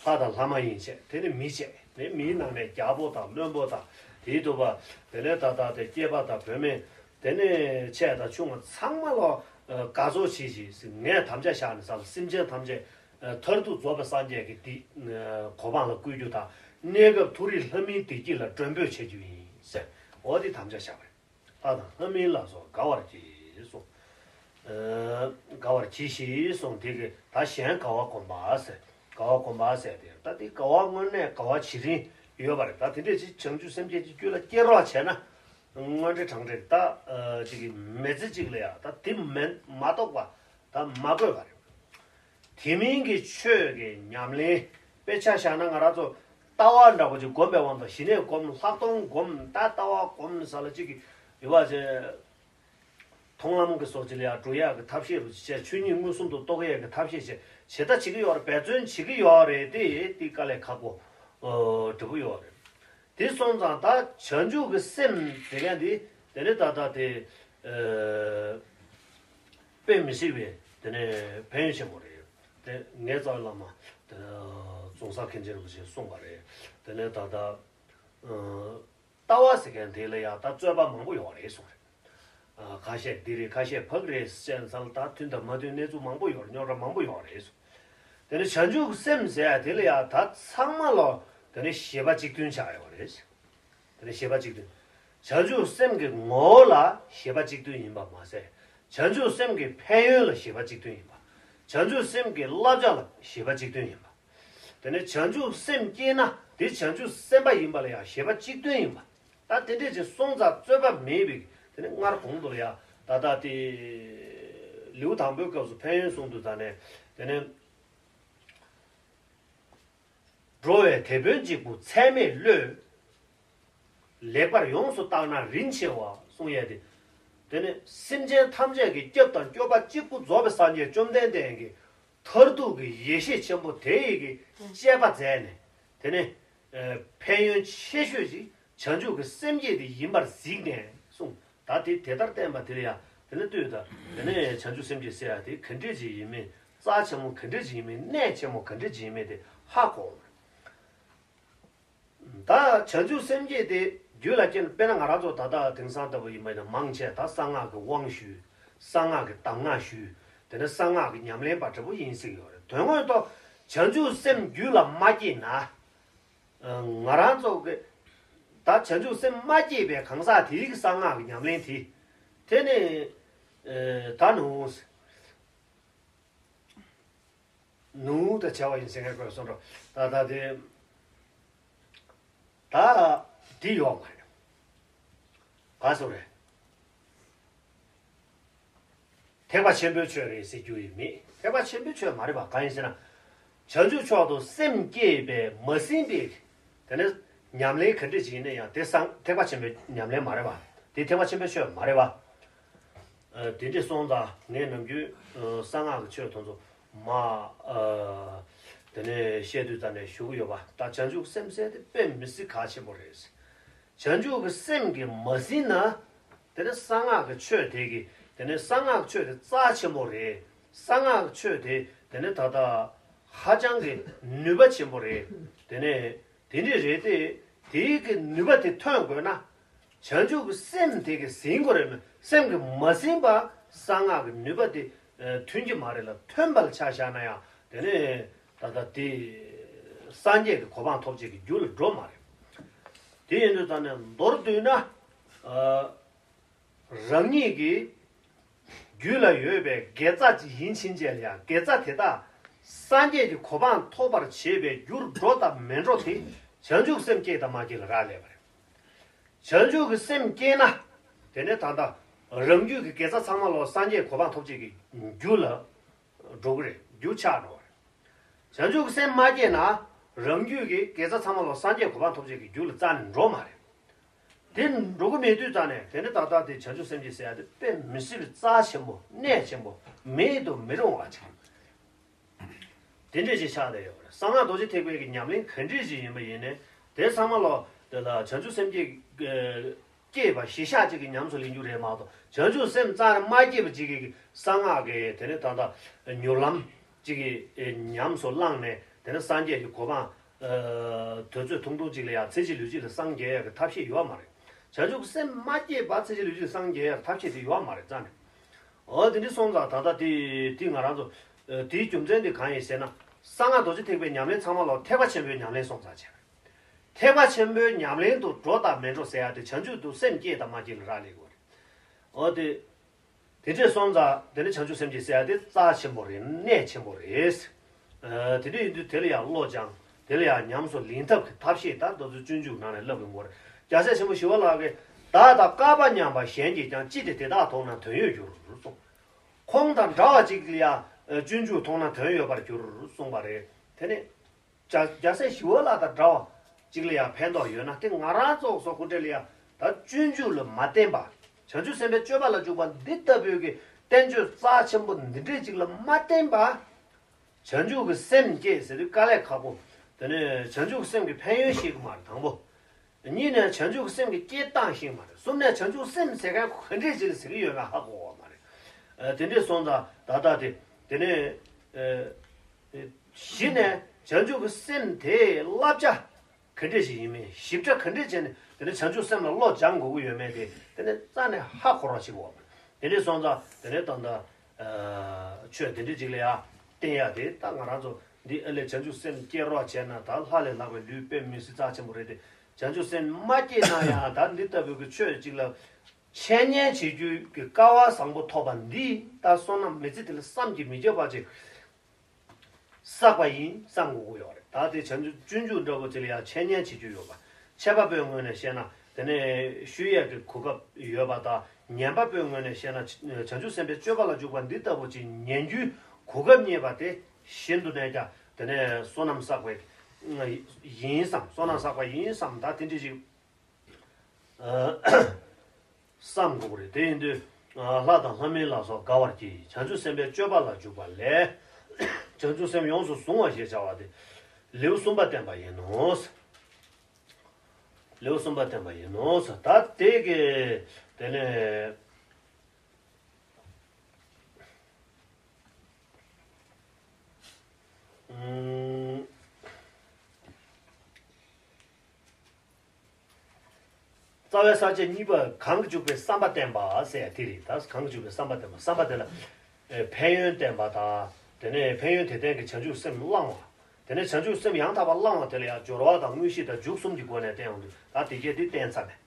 ལྷ་དང་ལྷ་མ་ཡིན་བྱས། དེ་ནི་མི་བྱས། དེ་མིའི་ནང་ནས་རྒྱལ་པོ་དང་བློན་པོ་དང་དེའི་ཐུབ་པ། དེ་ནས་ད་ལྟ་དེ་སྐྱེས་པ་དང་བུད་མེད། དེ་ནས་ཆེ་དང་ཆུང་བ་ཚང་མ་ལ་དགའ་ཚོར་བྱེད་ཅིག་ཟེར། ངས་དམ་བཅའ་བཞག་ནས་ས་ལ་སེམས་ཅན་ཐམས་ཅད་མཐར་ཐུག་རྫོགས་པའི་སངས་རྒྱས་ཀྱི་དེ་གོ་འཕང་ལ་བཀོད་རྒྱུ་དང་། གནས་སྐབས་མཐོ་རིས་ལྷ་མིའི་བདེ་སྐྱིད་ལ་མགྲོན་འབོད་བྱེད་རྒྱུ་ཡིན་ཟེར། འོ་དེ་དམ་བཅའ་བཞག་པ་རེད། ལྷ་དང་ལྷ་མིན་ལ་སོགས་དགའ་བར་གྱིས་གསུངས། ཨ། དགའ་བར་གྱིས་ཤིག་གསུངས། དེ་གི་ད་གཞན་དགའ་བ་སྒོམ་པ་ཟེར། དགའ་བ་སྒོམ་པ་ཟེར་དེ་ད་དེ་དགའ་བ་དངོས་གནས་དགའ་བ་བྱེད་རིན་ཡོད་པ་རེད། ད་དེ་འདྲས་ཅིག་བྱང་ཆུབ་སེམས་བསྐྱེད་ཅིག་རྒྱུད་ལ་སྐྱེ་རོགས་བྱས་ན། དངོས་འབྲེལ་དྲང་འབྲེལ་ད་ཨ་ཅིག་གི་མི་ཚེ་གཅིག་ལ་ཡང་ད་དེ་མེད་མ་གཏོགས་པ་ད་མ་དགོས་པ་རེད། དེ་མིན་གྱི་ཆོས་ཀྱི་ཉམས་ལེན། དཔེ་ཆ་བཞག་ན་ང་རང་ཚོ་ལྟ་བ་འདྲ་པོ་ཅིག་སྒོམ་པའི་དབང་དུ་ཞི་གནས་སྒོམ། ལྷག་མཐོང་སྒོམ། ད་ལྟ་བ་སྒོམ་ཟེར་ལ་ཅིག་ཡོད་པ་ཅིག་མཐོང་ལམ་གྱི་སོགས་ཅིག་ལ་ཡང་འགྲོ་ཡག་གི་ཐབས་ཤེས་རུ་ཅིག་བྱས། ཆོས་ཉིད་མངོན་སུམ་དུ་རྟོགས་ཡག་གི་ཐབས་ཤེས་བྱས། བྱེད་ད་བྱེད་ཀྱི་ཡོད་རེད། འབད་བརྩོན་བྱེད་ཀྱི་ཡོད་རེད། དེ་དེ་དཀའ་ལས་ཁག་པོ་ཨོ་འདྲ་པོ་ཡོད་རེད། དེ་སོང་ཙང་ད་བྱང་ཆུབ་ཀྱི་སེམས་དེ་ག་འདི་དེ་ནི་ད་ལྟ་དེ་ཨ་དཔེ་མི་སྲིད་པའི་དེ་ནི་ཕན་ཡོན་ཆེན་པོ་རེད། དེ་ངའི་རྩ་བའི་བླ་མ་དེ་ནི་རྫོང་གསར་མཁན་ཆེན་རིན་པོ་ཆེས་གསུངས་པ་རེད། དེ་ནི་ད་ལྟ་ཨ་ལྟ་བ་ཟེར་མཁན་དེ་ལ་ཡང་ད་རྩོད་པ་མང་པོ་ཡོད་རེད་གསུངས་རེད། ཨ་ཁ་ཤས་འདི་རེད། ཁ་ཤས་ཕག་རེད་ཟེར་ནས་ད་མཐུན་དང་མ་མཐུན་གནས་ཚུལ་མང་པོ་ཡོད་རེད། རྙོག་དྲ་མང་པོ་ཡོད་རེད་གསུངས། དེ་ནི་བྱང་ཆུབ་སེམས་ཟེར་ཡ་དེ་ལ་ཡང་ད་ཚང་མ་ལ་དེ་ནི་བཞེད་པ་གཅིག་མཐུན་ཆགས་ཡོད་རེད། དེ་ནི་བཞེད་པ་གཅིག་མཐུན། བྱང་ཆུབ་སེམས་ཀྱི་ངོ་བོ་ལ་བཞེད་པ་གཅིག་མཐུན་ཡིན་པ་མ་ཟད། བྱང་ཆུབ་སེམས་ཀྱི་ཕན་ཡོན་ལ་བཞེད་པ་གཅིག་མཐུན་ཡིན་པ། བྱང་ཆུབ་སེམས་ཀྱི་བསླབ་བྱ་ལ་བཞེད་པ་གཅིག་མཐུན་ཡིན་པ། དེ་ནས་བྱང་ཆུབ་སེམས་སྐྱེས་ན་དེ་བྱང་ཆུབ་སེམས་དཔའ་ཡིན་པ་ལ་ཡང་བཞེད་པ་གཅིག་མཐུན་ཡིན་པ། ད་དེ་འདྲས་ཅིག་སོང་ཙང་རྩོད་པ་མེད་པའི་དེ་ནས་སྔར་གོང་དུ་ལ་ཡང་ད་ལྟ་དེ་ལེའུ་དང་པོའི་སྐབས་སུ་ཕན་ཡོན་གསུང་དུས་ད་ནས་དེ་ནས། འགྲོ་བའི་དེད་དཔོན་གཅིག་པུ་ཚད་མེད་བློས། ལེགས་པར་ཡོངས་སུ་བརྟགས་ན་རིན་ཆེ་བ་གསུང་ཡས་དེ། དེ་ནི་སེམས་ཅན་ཐམས་ཅད་ཀྱི་སྐྱབས་དང་སྐྱོབ་པ་གཅིག་པུ་རྫོགས་པའི་སངས་རྒྱས་བཅོམ་ལྡན་འདས་ཀྱི་མཐར་ཐུག་གི་ཡེ་ཤེས་ཆེན་པོ་དེ་ཡི་གི་དཔྱད་པ་མཛད་ནས། དེ་ནི་ཕན་ཡོན་ཆེ་ཤོས་ཅིག་བྱང་ཆུབ་ཀྱི་སེམས་བསྐྱེད་དེ་ཡིན་པར་གཟིགས་ནས་གསུངས། ད་དེ་དེ་ལྟར་བསྟན་པ་དེ་ལ་ཡང་དེ་ནི་ལྟོས་དང་། དེ་ནས་བྱང་ཆུབ་སེམས་བསྐྱེད་ཟེར་ཡ་དེ་ག་འདྲས་ཅིག་ཡིན་མིན། རྩ་ཆེན་མོ་ག་འདྲས་ཅིག་ཡིན་མིན། གནད་ཆེན་མོ་ག་འདྲས་ཅིག་ཡིན་མིན་དེ་ཧ་གོ། ད་བྱང་ཆུབ་སེམས་བསྐྱེད་དེ་རྒྱུད་ལ་སྐྱེས་ན། དཔེར་ན་ང་རང་ཚོ་ད་ལྟ་དེང་སང་ལྟ་བུ་ཡིན་པ་ཡིན་ན་མང་ཆེ་ད་གསང་སྔགས་ཀྱི་དབང་ཞུས། གསང་སྔགས་ཀྱི་གདམས་ངག་ཞུས། དེ་ནས་གསང་སྔགས་ཀྱི་ཉམས་ལེན་པ་འདྲ་པོ་ཡིན་སྲིད་ཡོད་རེད། དོན་དངོས་ཐོག་བྱང་ཆུབ་སེམས་རྒྱུད་ལ་མ་སྐྱེས་ན། ང་རང་ཚོ་གི་ད་བྱང་ཆུབ་སེམས་མ་སྐྱེས་པའི་གང་ཟག་དེའི་གི་གསང་སྔགས་ཀྱི་ཉམས་ལེན་དེ། དེ་ནི་ད་ནུ། ནུ་ད་བྱ་བ་ཡིན་ཟེར་མཁན་དགོས་སོང་འགྲོ། ད་ད་དེ་ད་འདི་ཡོག་མ་རེད། ག་སོ་རེད། ཐེག་པ་ཆེན་པོའི་ཆོས་རེད་ཟེར་རྒྱུ་ཡི་མེད། ཐེག་པ་ཆེན་པོའི་ཆོས་མ་རེད་པ། གང་ཡིན་ཟེར་ན། བྱང་ཆུབ་མཆོག་ཏུ་སེམས་བསྐྱེད་པའི་མ་ཟིན་པའི་དེ་ནས་ཉམས་ལེན་ག་འདྲ་ཅིག་ཡིན་ན་ཡང་དེ་སང་ཐེག་པ་ཆེན་པོའི་ཉམས་ལེན་མ་རེད་པ། དེ་ཐེག་པ་ཆེན་པོའི་ཆོས་མ་རེད་པ། ཨ་དེ་འདྲས་སོང་ཙང་ངས་ནམ་རྒྱུན་ཨ་གསང་སྔགས་ཀྱི་ཆོས་དེ་ཚོ་མ་ཨ་དེ་ནས་བཤད་དུས་ཙམ་ནས་ཞུ་གི་ཡོད་པ། ད་བྱང་ཆུབ་སེམས་ཟེར་དེ་དཔེ་མི་སྲིད་གལ་ཆེན་པོ་རེད། བྱང་ཆུབ་ཀྱི་སེམས་ཀྱིས་མ་ཟིན་ན། དེ་ནས་གསང་སྔགས་ཀྱི་ཆོས་དེ་གི་དེ་ནས་གསང་སྔགས་ཆོས་དེ་རྩ་ཆེན་པོ་རེད། གསང་སྔགས་ཆོས་དེ་དེ་ནས་ད་ལྟ་ཧ་ཅང་གི་ནུས་པ་ཆེན་པོ་རེད། དེ་ནས་དེ་འདྲས་རེད་དེ། དེའི་གི་ནུས་པ་དེ་ཐོན་དགོས་ན། བྱང་ཆུབ་ཀྱི་སེམས་དེ་གི་ཟིན་དགོས་རེད་མོད། སེམས་ཀྱིས་མ་ཟིན་པ་གསང་སྔགས་ཀྱི་ནུས་པ་དེ་ཐོན་གྱི་མ་རེད་ལ། ཐོན་པ་ལ་ཆ་བཞག་ན་ཡང་དེ་ནས་ད་ལྟ་དེ་སངས་རྒྱས་ཀྱི་གོ་འཕང་ཐོབ་བྱེད་ཀྱི་རྒྱུ་ལ་འགྲོ་མ་རེད། དེ་ཡིན་དུས་ད་ནས་མདོར་བསྡུས་ན། ཨ་རང་ཉིད་ཀྱི་རྒྱུད་ལ་ཡོད་པའི་དགེ་རྩ་ཅིག་ཡིན་ཕྱིན་ཆད་ལ་ཡང་དགེ་རྩ་དེ་དག་སངས་རྒྱས་ཀྱི་གོ་འཕང་ཐོབ་པར་བྱེད་པའི་རྒྱུར་འགྲོ་དང་མི་འགྲོ་དེ་བྱང་ཆུབ་སེམས་སྐྱེས་དང་མ་སྐྱེས་ལ་རག་ལས་པ་རེད། བྱང་ཆུབ་ཀྱི་སེམས་སྐྱེས་ན། དེ་ནས་ད་ལྟ་རང་རྒྱུད་ཀྱི་དགེ་རྩ་ཚང་མ་ལོ་སངས་རྒྱས་གོ་འཕང་ཐོབ་བྱེད་ཀྱི་རྒྱུ་ལ་འགྲོ་གི་རེད། རྒྱུ་ཆགས་འགྲོ་བ་རེད། བྱང་ཆུབ་ཀྱི་སེམས་མ་སྐྱེས་ན། རང་རྒྱུད་ཀྱི་དགེ་རྩ་ཚང་མ་ལོ་སངས་རྒྱས་གོ་འཕང་ཐོབ་བྱེད་ཀྱི་རྒྱུ་ལ་རྩ་ནས་འགྲོ་མ་རེད། དེ་འགྲོ་གི་མེད་དུས་ཙང་ནས་དེ་ནི་ད་ལྟ་དེ་བྱང་ཆུབ་སེམས་སྐྱེས་ཟེར་ཡ་དེ་དཔེ་མི་སྲིད་པའི་རྩ་ཆེན་པོ་གནད་ཆེན་པོ་མེད་དུ་མི་རུང་བ་ཆགས། དེ་འདྲས་ཅིག་ཆགས་བསྡད་ཡོད་པ་རེད། གསང་སྔགས་རྡོ་རྗེ་ཐེག་པའི་གི་ཉམས་ལེན་ག་འདྲས་ཅིག་ཡིན་པ་ཡིན་ནའི་དེ་ཚང་མ་ལོ་དེ་ལ་བྱང་ཆུབ་སེམས་བསྐྱེད་སྐྱེས་པ་གཞི་བཞག་ཅིག་གི་ཉམས་སུ་ལེན་རྒྱུ་རེད་མ་གཏོགས། བྱང་ཆུབ་སེམས་རྩ་ནས་མ་སྐྱེས་པ་ཅིག་གི་གསང་སྔགས་ཀྱི་དེ་ནི་ད་ལྟ་མྱུར་ལམ་ གཅིག་གིས་ཉམས་སུ་བླངས་ནས་དེ་ནི་སངས་རྒྱས་ཀྱི་གོ་འཕང་དུས་ཚོད་ཐུང་ཐུང་གཅིག་ལ་ཡང་ཚེ་གཅིག་ལུས་གཅིག་ལ་སངས་རྒྱས་ཡག་གི་ཐབས་ཤེས་ཡོད་མ་རེད། བྱང་ཆུབ་སེམས་མ་སྐྱེས་པར་ཚེ་གཅིག་ལུས་གཅིག་ལ་སངས་རྒྱས་ཡག་གི་ཐབས་ཤེས་དེ་ཡོད་མ་རེད་རྩ་ནས། འོ་དེ་འདྲ་སོང་ཙང་ད་ལྟ་དེ་དེ་ང་རང་ཚོ་དེའི་རྒྱུ་མཚན་དེ་གང་ཡིན་ཟེར་ན། གསང་སྔགས་རྡོ་རྗེ་ཐེག་པའི་ཉམས་ལེན་ཚང་མ་ལ་ཐེག་པ་ཆེན་པོའི་ཉམས་ལེན་སོང་ཙང་བྱས། ཐེག་པ་ཆེན་པོའི་ཉམས་ལེན་དུ་འགྲོ་དང་མི་འགྲོ་ཟེར་ཡ་དེ་བྱང་ཆུབ་ཏུ་སེམས་བསྐྱེད་དང་མ་བསྐྱེད་ལ་རག་ལས་དགོས་རེད། འོ་དེ། དེ་འདྲས་སོང་ཙང་དེ་ནི་བྱང་ཆུབ་སེམས་བསྐྱེད་ཟེར་ཡ་དེ་རྩ་ཆེན་པོ་རེད། གནད་ཆེན་པོ་རེད། ཨ། དེ་འདྲས་ཡིན་དུས་དེ་ལ་ཡང་བློ་སྦྱང་། དེ་ལ་ཡང་ཉམས་སུ་ལེན་ཐབས་ཀྱི་ཐབས་ཤེས་ད་དུས་ཚོད་སྤྱོད་འཇུག་ནང་ནས་བསླབ་དགོས་རེད། རྒྱལ་སྲས་ཆེན་པོ་ཞི་བ་ལྷ་གིས་བདག་དང་བསྐལ་པ་མཉམ་པ་གཞན་གྱིས་ཀྱང་། ཅི་སྟེ་དེ་དག་མཐོང་ན་དོན་ཡོད་འགྱུར་གསུངས། ཁོང་དང་འདྲ་བ་ཅིག་ལ་ཡང་སྤྱོད་འཇུག་མཐོང་ན་དོན་ཡོད་པར་འགྱུར་གསུངས་པ་རེད། དེ་ནི། རྒྱ་རྒྱལ་སྲས་ཞི་བ་ལྷ་དང་འདྲ་བ་ཅིག་ལ་ཡང་ཕན་ཐོགས་ཡོད་ན། དེ་ང་རང་ཚོ་སོགས་སྐུ་འདྲ་ལ་ཡང་ད་སྤྱོད་འཇུག་ལ་མ་བརྟེན་པ། བྱང་ཆུབ་སེམས་དཔའི་སྤྱོད་པ་ལ་འཇུག་པ་འདི་ལྟ་བུའི་གི་བསྟན་བཅོས་རྩ་ཆེན་པོ་འདི་འདྲས་ཅིག་ལ་མ་བརྟེན་པ། བྱང་ཆུབ་ཀྱི་སེམས་བསྐྱེད་ཟེར་དུས་དཀའ་ལས་ཁག་པོ། དེ་ནས་བྱང་ཆུབ་ཀྱི་སེམས་ཀྱི་ཕན་ཡོན་ཤེས་ཀྱི་མ་རེད་དང་པོ། གཉིས་ནས་བྱང་ཆུབ་སེམས་ཀྱི་སྐྱེ་སྟངས་ཤེས་མ་རེད། གསུམ་ནས་བྱང་ཆུབ་སེམས་ཟེར་མཁན་ག་འདྲས་ཅིག་ཟེར་གྱི་ཡོད་མེད་ཧ་གོ་བ་མ་རེད། ཨ། དེ་འདྲས་སོང་ཙང་ད་ལྟ་དེ། དེ་ནས། ཨ། བཞི་ནས་བྱང་ཆུབ་ཀྱི་སེམས་དེའི་བསླབ་བྱ་ག་འདྲས་ཞིག་ཡིན་མིན། ཞིབ་ཕྲ་ག་འདྲས་བྱས་ནས་དེ་ནས་བྱང་ཆུབ་སེམས་ལ་བློ་སྦྱང་དགོས་ཀྱི་ཡོད་མེད་དེ་དེ་ནས་རྩ་ནས་ཧ་གོ་རོགས་བྱེད་དགོས་པ། དེ་འདྲས་སོང་ཙང་དེ་ནས་ད་ལྟ། ཨ། ཆོས་དེ་འདྲས་ཅིག་ལ་ཡ་བརྟེན་ཡ་དེ་ད་ང་རང་ཚོ་འདི་ཨ་ལས་བྱང་ཆུབ་སེམས་སྐྱེ་རོགས་བྱས་ན་ད་ལྷ་ལས་ལྷག་པའི་ལུས་དཔེ་མི་སྲིད་རྩ་ཆེན་པོ་རེད་དེ། བྱང་ཆུབ་སེམས་མ་སྐྱེས་ན་ཡང་ད་འདི་ལྟ་བུའི་གི་ཆོས་ཅིག་ལ་འཆད་ཉན་བྱེད་རྒྱུའི་གི་སྐལ་བ་བཟང་པོ་ཐོབ་པ་འདི་ད་བསོད་ནམས་མི་ཚེ་འདི་ལ་བསམ་གྱིས་མི་ཁྱབ་པ་ཅིག་བསགས་པ་ཡིན་བསམ་དགོས་ཀྱི་ཡོད་རེད། ད་དེ་བྱང་ཆུབ་སྤྱོད་འཇུག་འདྲ་པོ་ཅིག་ལ་ཡང་འཆད་ཉན་བྱེད་རྒྱུ་ཡོད་པ། འཆད་པ་པོའི་ངོས་ནས་བཤད་ན་དེ་ནས་ཞུ་ཡས་ཀྱི་གོ་སྐབས་ཡོད་པ་དང་། ཉན་པ་པོའི་ངོས་ནས་བཤད་ན་བྱང་ཆུབ་སེམས་དཔའི་སྤྱོད་པ་ལ་འཇུག་པ་འདི་ལྟ་བུ་ཅིག་ཉན་རྒྱུའི་གོ་སྐབས་རྙེད་པ་དེ་ཤིན་ཏུ་ནས་ཀྱང་དེ་ནས་བསོད་ནམས་བསགས་པ་ཡིན་བསམ། བསོད་ནམས་བསགས་པ་ཡིན་བསམ། ད་དེ་འདྲ་ཞིག་བསམ་དགོས་པ་རེད། དེ་ཡིན་དུས་ལྷ་དང་ལྷ་མིན་ལ་སོགས་དགའ་བར་གྱིས། བྱང་ཆུབ་སེམས་དཔའི་སྤྱོད་པ་ལ་འཇུག་པ་ལས། བྱང་ཆུབ་སེམས་ཡོངས་སུ་བཟུང་བ་ཞེས་བྱ་བ་སྟེ། ལེའུ་གསུམ་པ་བསྟན་པ་ཡིན་ནོ། ལེའུ་གསུམ་པ་བསྟན་པ་ཡིན་ནོ། ད་དེ་གི་དེ་ནས། ཨུམ། རྩ་བའི་ས་བཅད་གཉིས་པ་གང་གིས་འཇུག་པའི་བསམ་པ་བསྟན་པ་ཟེར་ཡ་དེ་རེད། ད་གང་གིས་འཇུག་པའི་བསམ་པ་བསྟན་པ། བསམ་པ་དེ་ལ་ཨེ་ཕན་ཡོན་བསྟན་པ་དང་། དེ་ནས་ཕན་ཡོན་དེ་ལྡན་གྱི་བྱང་ཆུབ་སེམས་བླང་བ། དེ་ནས་བྱང་ཆུབ་སེམས་ཡང་དག་པར་བླང་བ་དེ་ལ་ཡང་སྦྱོར་བ་དང་དངོས་གཞི་དང་འཇུག་གསུམ་གྱི་སྒོ་ནས་བསྟན་ཡོང་དུས་ད་དེ་གས་དེ་བསྟན་ཚར་མེད།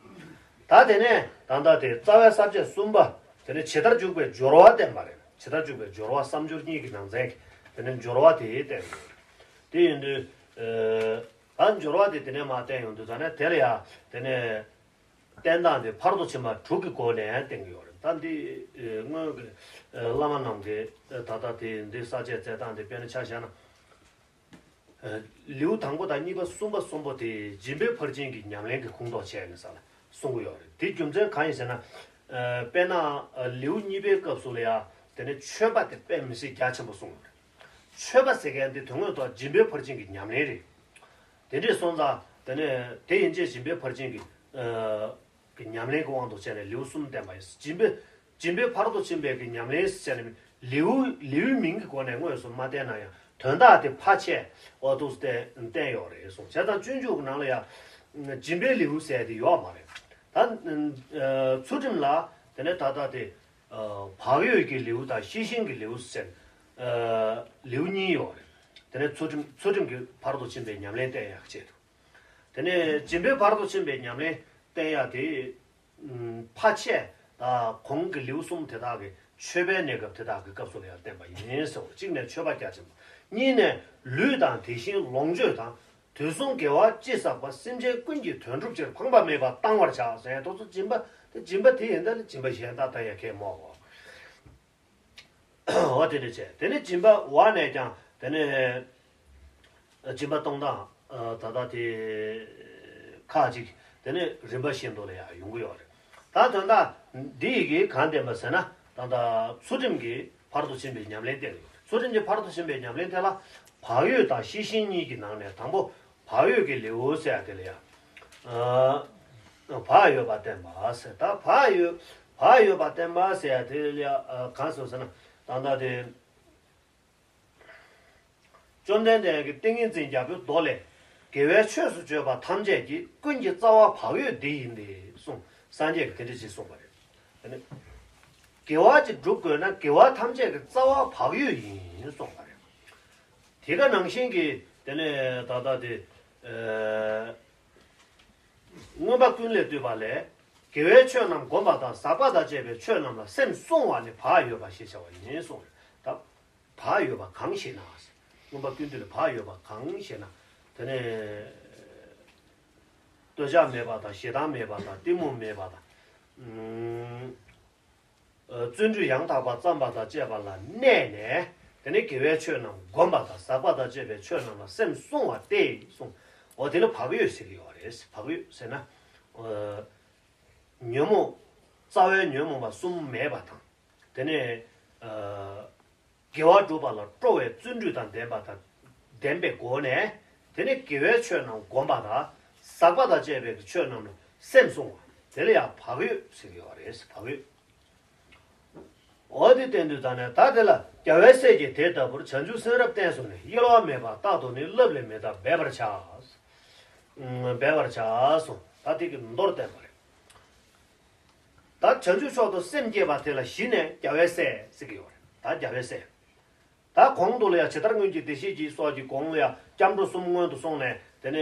ད་དེ་ནས་ད་ལྟ་དེ་རྩ་བའི་ས་བཅད་གསུམ་པ། དེ་ནས་ཇི་ལྟར་འཇུག་པའི་སྦྱོར་བ་བསྟན་པ་རེད། ཇི་ལྟར་འཇུག་པའི་སྦྱོར་བ་བསམ་སྦྱོར་གཉིས་ཀྱི་ནང་ཚན་གྱི་དེ་ནས་སྦྱོར་བ་དེ་བསྟན་ཡོད་རེད། དེ་ཡིན་དུས། ཨ། ད་སྦྱོར་བ་དེ་དེ་ནས་མར་བསྟན་ཡོང་དུས་ད་ནས་དེ་ལ་ཡང་དེ་ནས་བསྟན་སྟངས་དེ་ཕར་དུ་ཕྱིན་པ་དྲུག་གི་སྒོ་ནས་བསྟན་གྱི་ཡོད་རེད། ད་འདི་སྔོན་གྱི་བླ་མ་རྣམས་ཀྱིས་ད་ལྟ་དེ་འདི་ས་བཅད་བཙལ་སྟངས་དེ་དཔེར་ན་ཆ་བཞག་ན། ལེའུ་དང་པོ་དང་གཉིས་པ་གསུམ་པ་གསུམ་པོ་དེ་སྦྱིན་པའི་ཕར་ཕྱིན་གྱི་ཉམས་ལེན་གྱི་ཁུངས་གཏོགས་བྱས་ནས་ས་ལ་གསུང་གི་ཡོད་རེད། དེ་རྒྱུ་མཚན་གང་ཡིན་ཟེར་ན། དཔེར་ན་ལེའུ་གཉིས་པའི་སྐབས་སུ་ལ་ཡང་དེ་ནས་མཆོད་པ་དེ་དཔེ་མི་སྲིད་རྒྱ་ཆེན་པོ་གསུངས་ཡོད་རེད། མཆོད་པ་ཟེར་མཁན་དེ་དོན་དངོས་ཐོག་སྦྱིན་པའི་ཕར་ཕྱིན་གྱི་ཉམས་ལེན་རེད། དེ་འདྲས་སོང་ཙང་དེ་ནས་དེ་ཡན་ཆད་སྦྱིན་པའི་ཕར་ཕྱིན་གྱི་གི་ཉམས་ལེན་གྱི་དབང་དུ་བྱས་ནས་ལེའུ་གསུམ་བསྟན་པ་ཡིན། སྦྱིན་པའི་སྦྱིན་པའི་ཕར་དུ་ཕྱིན་པའི་གི་ཉམས་ལེན་ཟེར་ནས་ལེའུ་ལེའུའི་མིང་གི་སྒོ་ནས་དངོས་སུ་མ་བསྟན་ན་ཡང་དོན་དག་དེ་ཕལ་ཆེར་འོ་འདུག་སེ་བསྟན་ཡོད་རེད་གསུངས། བྱས་ཙང་སྤྱོད་འཇུག་གི་ནང་ལ་ཡང་སྦྱིན་པའི་ལེའུ་ཟེར་དེ་ཡོད་མ་རེད། ད་ཚུལ་ཁྲིམས་ལ་དེ་ནས་ད་ལྟ་དེ། ཨ། བག་ཡོད་ཀྱི་ལེའུ་དང་ཤེས་བཞིན་གྱི་ལེའུ་ཟེར། ཨ། ལེའུ་གཉིས་ཡོད་རེད། དེ་ནས་ཚུལ་ཁྲིམས་ཚུལ་ཁྲིམས་ཀྱི་ཕར་དུ་ཕྱིན་པའི་ཉམས་ལེན་བསྟན་ཡག་ཆེད་དུ། དེ་ནས་སྦྱིན་པའི་ཕར་དུ་ཕྱིན་པའི་ཉམས་ལེན་བསྟན་ཡག་དེ། ཨུམ། ཕལ་ཆེར་ད་གོང་གི་ལེའུ་གསུམ་དེ་དག་གི་མཆོད་པའི་གནས་སྐབས་དེ་དག་གི་སྐབས་སུ་ལ་ཡང་བསྟན་པ་ཡིན་ཟེར་བ། གཅིག་ནས་མཆོད་པ་རྒྱ་ཆེན་པོ། གཉིས་ནས་ལུས་དང་དེ་བཞིན་ལོངས་སྤྱོད་དང་། དུས་གསུམ་དགེ་བ་ཅི་བསགས་པ། སེམས་ཅན་ཀུན་གྱི་དོན་སྒྲུབ་ཕྱིར། ཕངས་པ་མེད་པར་བཏང་བར་བྱ་ཟེར། ཡང་དུས་ཚོད་སྦྱིན་པ་དེ་སྦྱིན་པ་དེ་ཡིན་ད་ལ་སྦྱིན་པ་གཞན་དག་ད་ཡ་གས་མོ་གོ། འོ་དེ་འདྲ་བྱས། དེ་ནས་སྦྱིན་པ་བ་ནས་ཀྱང་དེ་ནས་སྦྱིན་པ་གཏོང་སྟངས་ད་ལྟ་དེ་ཁག་ཅིག་དེ་ནས་རིམ་པ་བཞིན་དུ་ལ་ཡང་ཡོང་གི་ཡོད་རེད། ད་དོན་དག་འདི་ཡི་གེ་གང་བསྟན་པ་ཟེར་ན། ད་ལྟ་ཚུལ་ཁྲིམས་ཀྱི་ཕར་དུ་ཕྱིན་པའི་ཉམས་ལེན་བསྟན་ཡོད། ཚུལ་ཁྲིམས་ཀྱི་ཕར་དུ་ཕྱིན་པའི་ཉམས་ལེན་དེ་ལ་བག་ཡོད་དང་ཤེས་བཞིན་གཉིས་ཀྱི་ནང་ནས་དང་པོ་བག་ཡོད་ཀྱི་ལེའུ་ཟེར་ཡ་དེ་ལ་ཡང་། ཨ། བག་ཡོད་པ་བསྟན་པ་ཟེར། ད་བག་ཡོད་བག་ཡོད་པ་བསྟན་པ་ཟེར་ཡ་དེ་ལ་ཡང་། ཨ། གང་ཟེར་ཟེར་ན་ད་ལྟ་དེ། བཅོམ་ལྡན་འདས་ཀྱིས་ཏིང་ངེ་འཛིན་རྒྱལ་པོའི་མདོ་ལས། དགེ་བའི་ཆོས་སུ་བརྗོད་པ་ཐམས་ཅད་ཀྱི་ཀུན་གྱི་རྩ་བ་བག་ཡོད་འདི་ཡིན་ཏེ་གསུངས། སངས་རྒྱས་ཀྱིས་དེ་འདྲ་ཞིག་གསུངས་པ་རེད། དེ་ནི་དགེ་བ་ཅིག་སྒྲུབ་དགོས་ན་དགེ་བ་ཐམས་ཅད་ཀྱི་རྩ་བ་བག་ཡོད་ཡིན་གསུངས་པ་རེད། དེ་ག་ནང་བཞིན་གྱི་དེ་ནས་ད་ལྟ་དེ་ཨ་མངོན་པ་ཀུན་ལས་བཏུས་པ་ལས། དགེ་བའི་ཆོས་རྣམས་བསྒོམ་པ་དང་ཟག་པ་དང་བཅས་པའི་ཆོས་རྣམས་ལ་སེམས་བསྲུང་བ་ནི་བག་ཡོད་པ་ཞེས་བྱ་བ་ཡིན་གསུངས། ད་བག་ཡོད་པ་གང་ཞེ་ན། མངོན་པ་ཀུན་བཏུས་ལས་བག་ཡོད་པ་གང་ཞེ་ན། དེ་ནས་འདོད་ཆགས་མེད་པ་དང་ཞེ་སྡང་མེད་པ་དང་གཏི་མུག་མེད་པ་དང་། བརྩོན་འགྲུས་ཡང་དག་པ་བརྩམས་པ་དང་བཅས་པ་ལ་གནས་ནས། དེ་ནས་དགེ་བའི་ཆོས་རྣམས་བསྒོམ་པ་དང་ཟག་པ་དང་བཅས་པའི་ཆོས་རྣམས་ལ་སེམས་བསྲུང་བ་སྟེ་གསུངས། འོ་དེ་ལ་བག་ཡོད་ཟེར་གྱི་ཡོད་རེད། བག་ཡོད་ཟེར་ན། ཉོན་མོངས། རྩ་བའི་ཉོན་མོངས་པ་གསུམ་མེད་པ་དང་། དེ་ནས་དགེ་བ་སྒྲུབ་པ་ལ་སྤྲོ་བའི་བརྩོན་འགྲུས་དང་ལྡན་པ་དང་ལྡན་པའི་སྒོ་ནས། དེ་ནས་དགེ་བའི་ཆོས་རྣམས་བསྒོམ་པ་དང་། ཟག་པ་དང་བཅས་པའི་ཆོས་རྣམས་ལ་སེམས་བསྲུང་བ། དེ་ལ་ཡང་བག་ཡོད་ཟེར་གྱི་ཡོད་རེད། བག་ཡོད། འོ་དེ་བསྟན་དུས་ད་ནས་ད་དེ་ལ་རྒྱལ་བའི་སྲས་ཀྱིས་དེ་ལྟ་བུར་བྱང་ཆུབ་སེམས་རབ་བརྟན་སོང་ནས། གཡེལ་བ་མེད་པ་རྟག་ཏུ་ནི་བསླབ་ལས་མི་འདའ་འབད་པར་བྱ། འབད་པར་བྱ་གསུངས། ད་དེ་གི་མདོར་བསྟན་པ་རེད། ད་བྱང་ཆུབ་མཆོག་ཏུ་སེམས་བསྐྱེད་པ་དེ་ལ་གཞི་ནས་རྒྱལ་བའི་སྲས་ཟེར་གྱི་ཡོད་རེད། ད་རྒྱལ་བའི་སྲས། ད་གོང་དུ་ལ་ཡང་ཇི་ལྟར་སྔོན་གྱི་བདེ་གཤེགས་ཀྱི་སོགས་ཀྱི་གོང་ལ་ཡང་སྐྱབས་འགྲོ་གསུམ་སྔོན་དུ་སོང་ནས། དེ་ནས་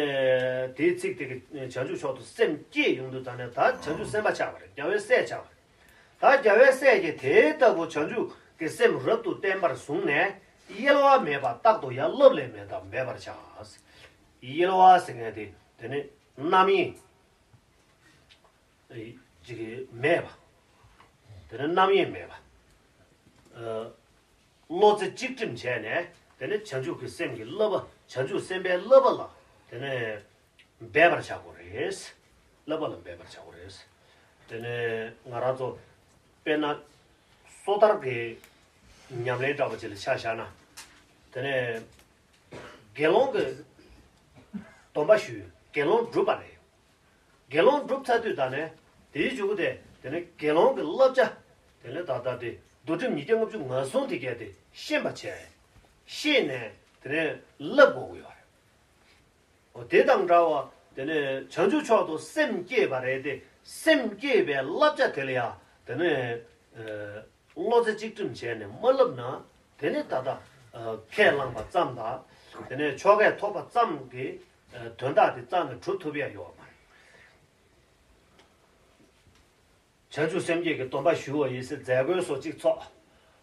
དེའི་ཚིག་དེ་གི་བྱང་ཆུབ་མཆོག་ཏུ་སེམས་བསྐྱེད་ཡོང་དུས་ད་ནས་ད་བྱང་ཆུབ་སེམས་དཔའ་ཆགས་པ་རེད། རྒྱལ་བའི་སྲས་ཆགས་པ་རེད། ད་རྒྱལ་བའི་སྲས་ཀྱིས་དེ་ལྟ་བུ་བྱང་ཆུབ་ཀྱི་སེམས་རབ་ཏུ་བརྟན་པར་བཟུང་ནས། གཡེལ་བ་མེད་པ་རྟག་ཏུ་ཡང་བསླབ་ལས་མི་འདའ་འབད་པར་བྱ། གཡེལ་བ་ཟེར་མཁན་དེ་དེ་ནི་རྣམ་གཡེང་ཅིག་མེད་པ། དེ་ནི་རྣམ་གཡེང་མེད་པ། བློ་རྩེ་གཅིག་སྒྲིམ་བྱས་ནས། དེ་ནི་བྱང་ཆུབ་ཀྱི་སེམས་ཀྱི་བསླབ་པ། བྱང་ཆུབ་སེམས་དཔའི་བསླབ་པ་ལ་དེ་ནི་འབད་པར་བྱ་དགོས་རེད། བསླབ་པ་ལ་འབད་པར་བྱ་དགོས་རེད། དེ་ནི་ང་རང་ཚོ་དཔེར་ན་སོ་ཐར་གྱི་ཉམས་ལེན་འདྲ་བ་ཅིག་ལ་ཆ་བཞག་ན། དེ་ནི་དགེ་སློང་གི་སྡོམ་པ་ཞུས། དགེ་སློང་བསྒྲུབས་པ་རེད། དགེ་སློང་བསྒྲུབས་ཚར་དུས་ད་ནས་དེའི་མཇུག་དེ་དེ་ནས་དགེ་སློང་གི་བསླབ་བྱ། དེ་ནས་ད་ལྟ་དེ་འདུལ་ཁྲིམས་ཉིས་བརྒྱ་ལྔ་བཅུ་ང་གསུམ་དེ་གས་དེ་ཤེས་པ་བྱས། ཤེས་ནས་དེ་ནས་བསླབ་དགོས་ཀྱི་ཡོད་རེད། འོ་དེ་དང་འདྲ་བ་དེ་ནས་བྱང་ཆུབ་མཆོག་ཏུ་སེམས་བསྐྱེད་པ་རེད་དེ། སེམས་བསྐྱེད་པའི་བསླབ་བྱ་དེ་ལ་ཡང་དེ་ནས་བློ་རྩེ་གཅིག་སྒྲིམ་བྱས་ནས་མ་བསླབ་ན། དེ་ནས་ད་ལྟ་ཁས་བླངས་པ་ཙམ་དང་། དེ་ནས་ཆོ་གས་ཐོབ་པ་ཙམ་གྱིས་དོན་དག་དེ་རྩ་ནས་གྲུབ་ཐུབ་ཡ་ཡོད་མ་རེད། བྱང་ཆུབ་སེམས་བསྐྱེད་ཀྱི་སྡོམ་པ་ཞུ་བ་ཡིན་ཟེར་མཛད་སྒོའི་སོ་གཅིག་ཚོགས།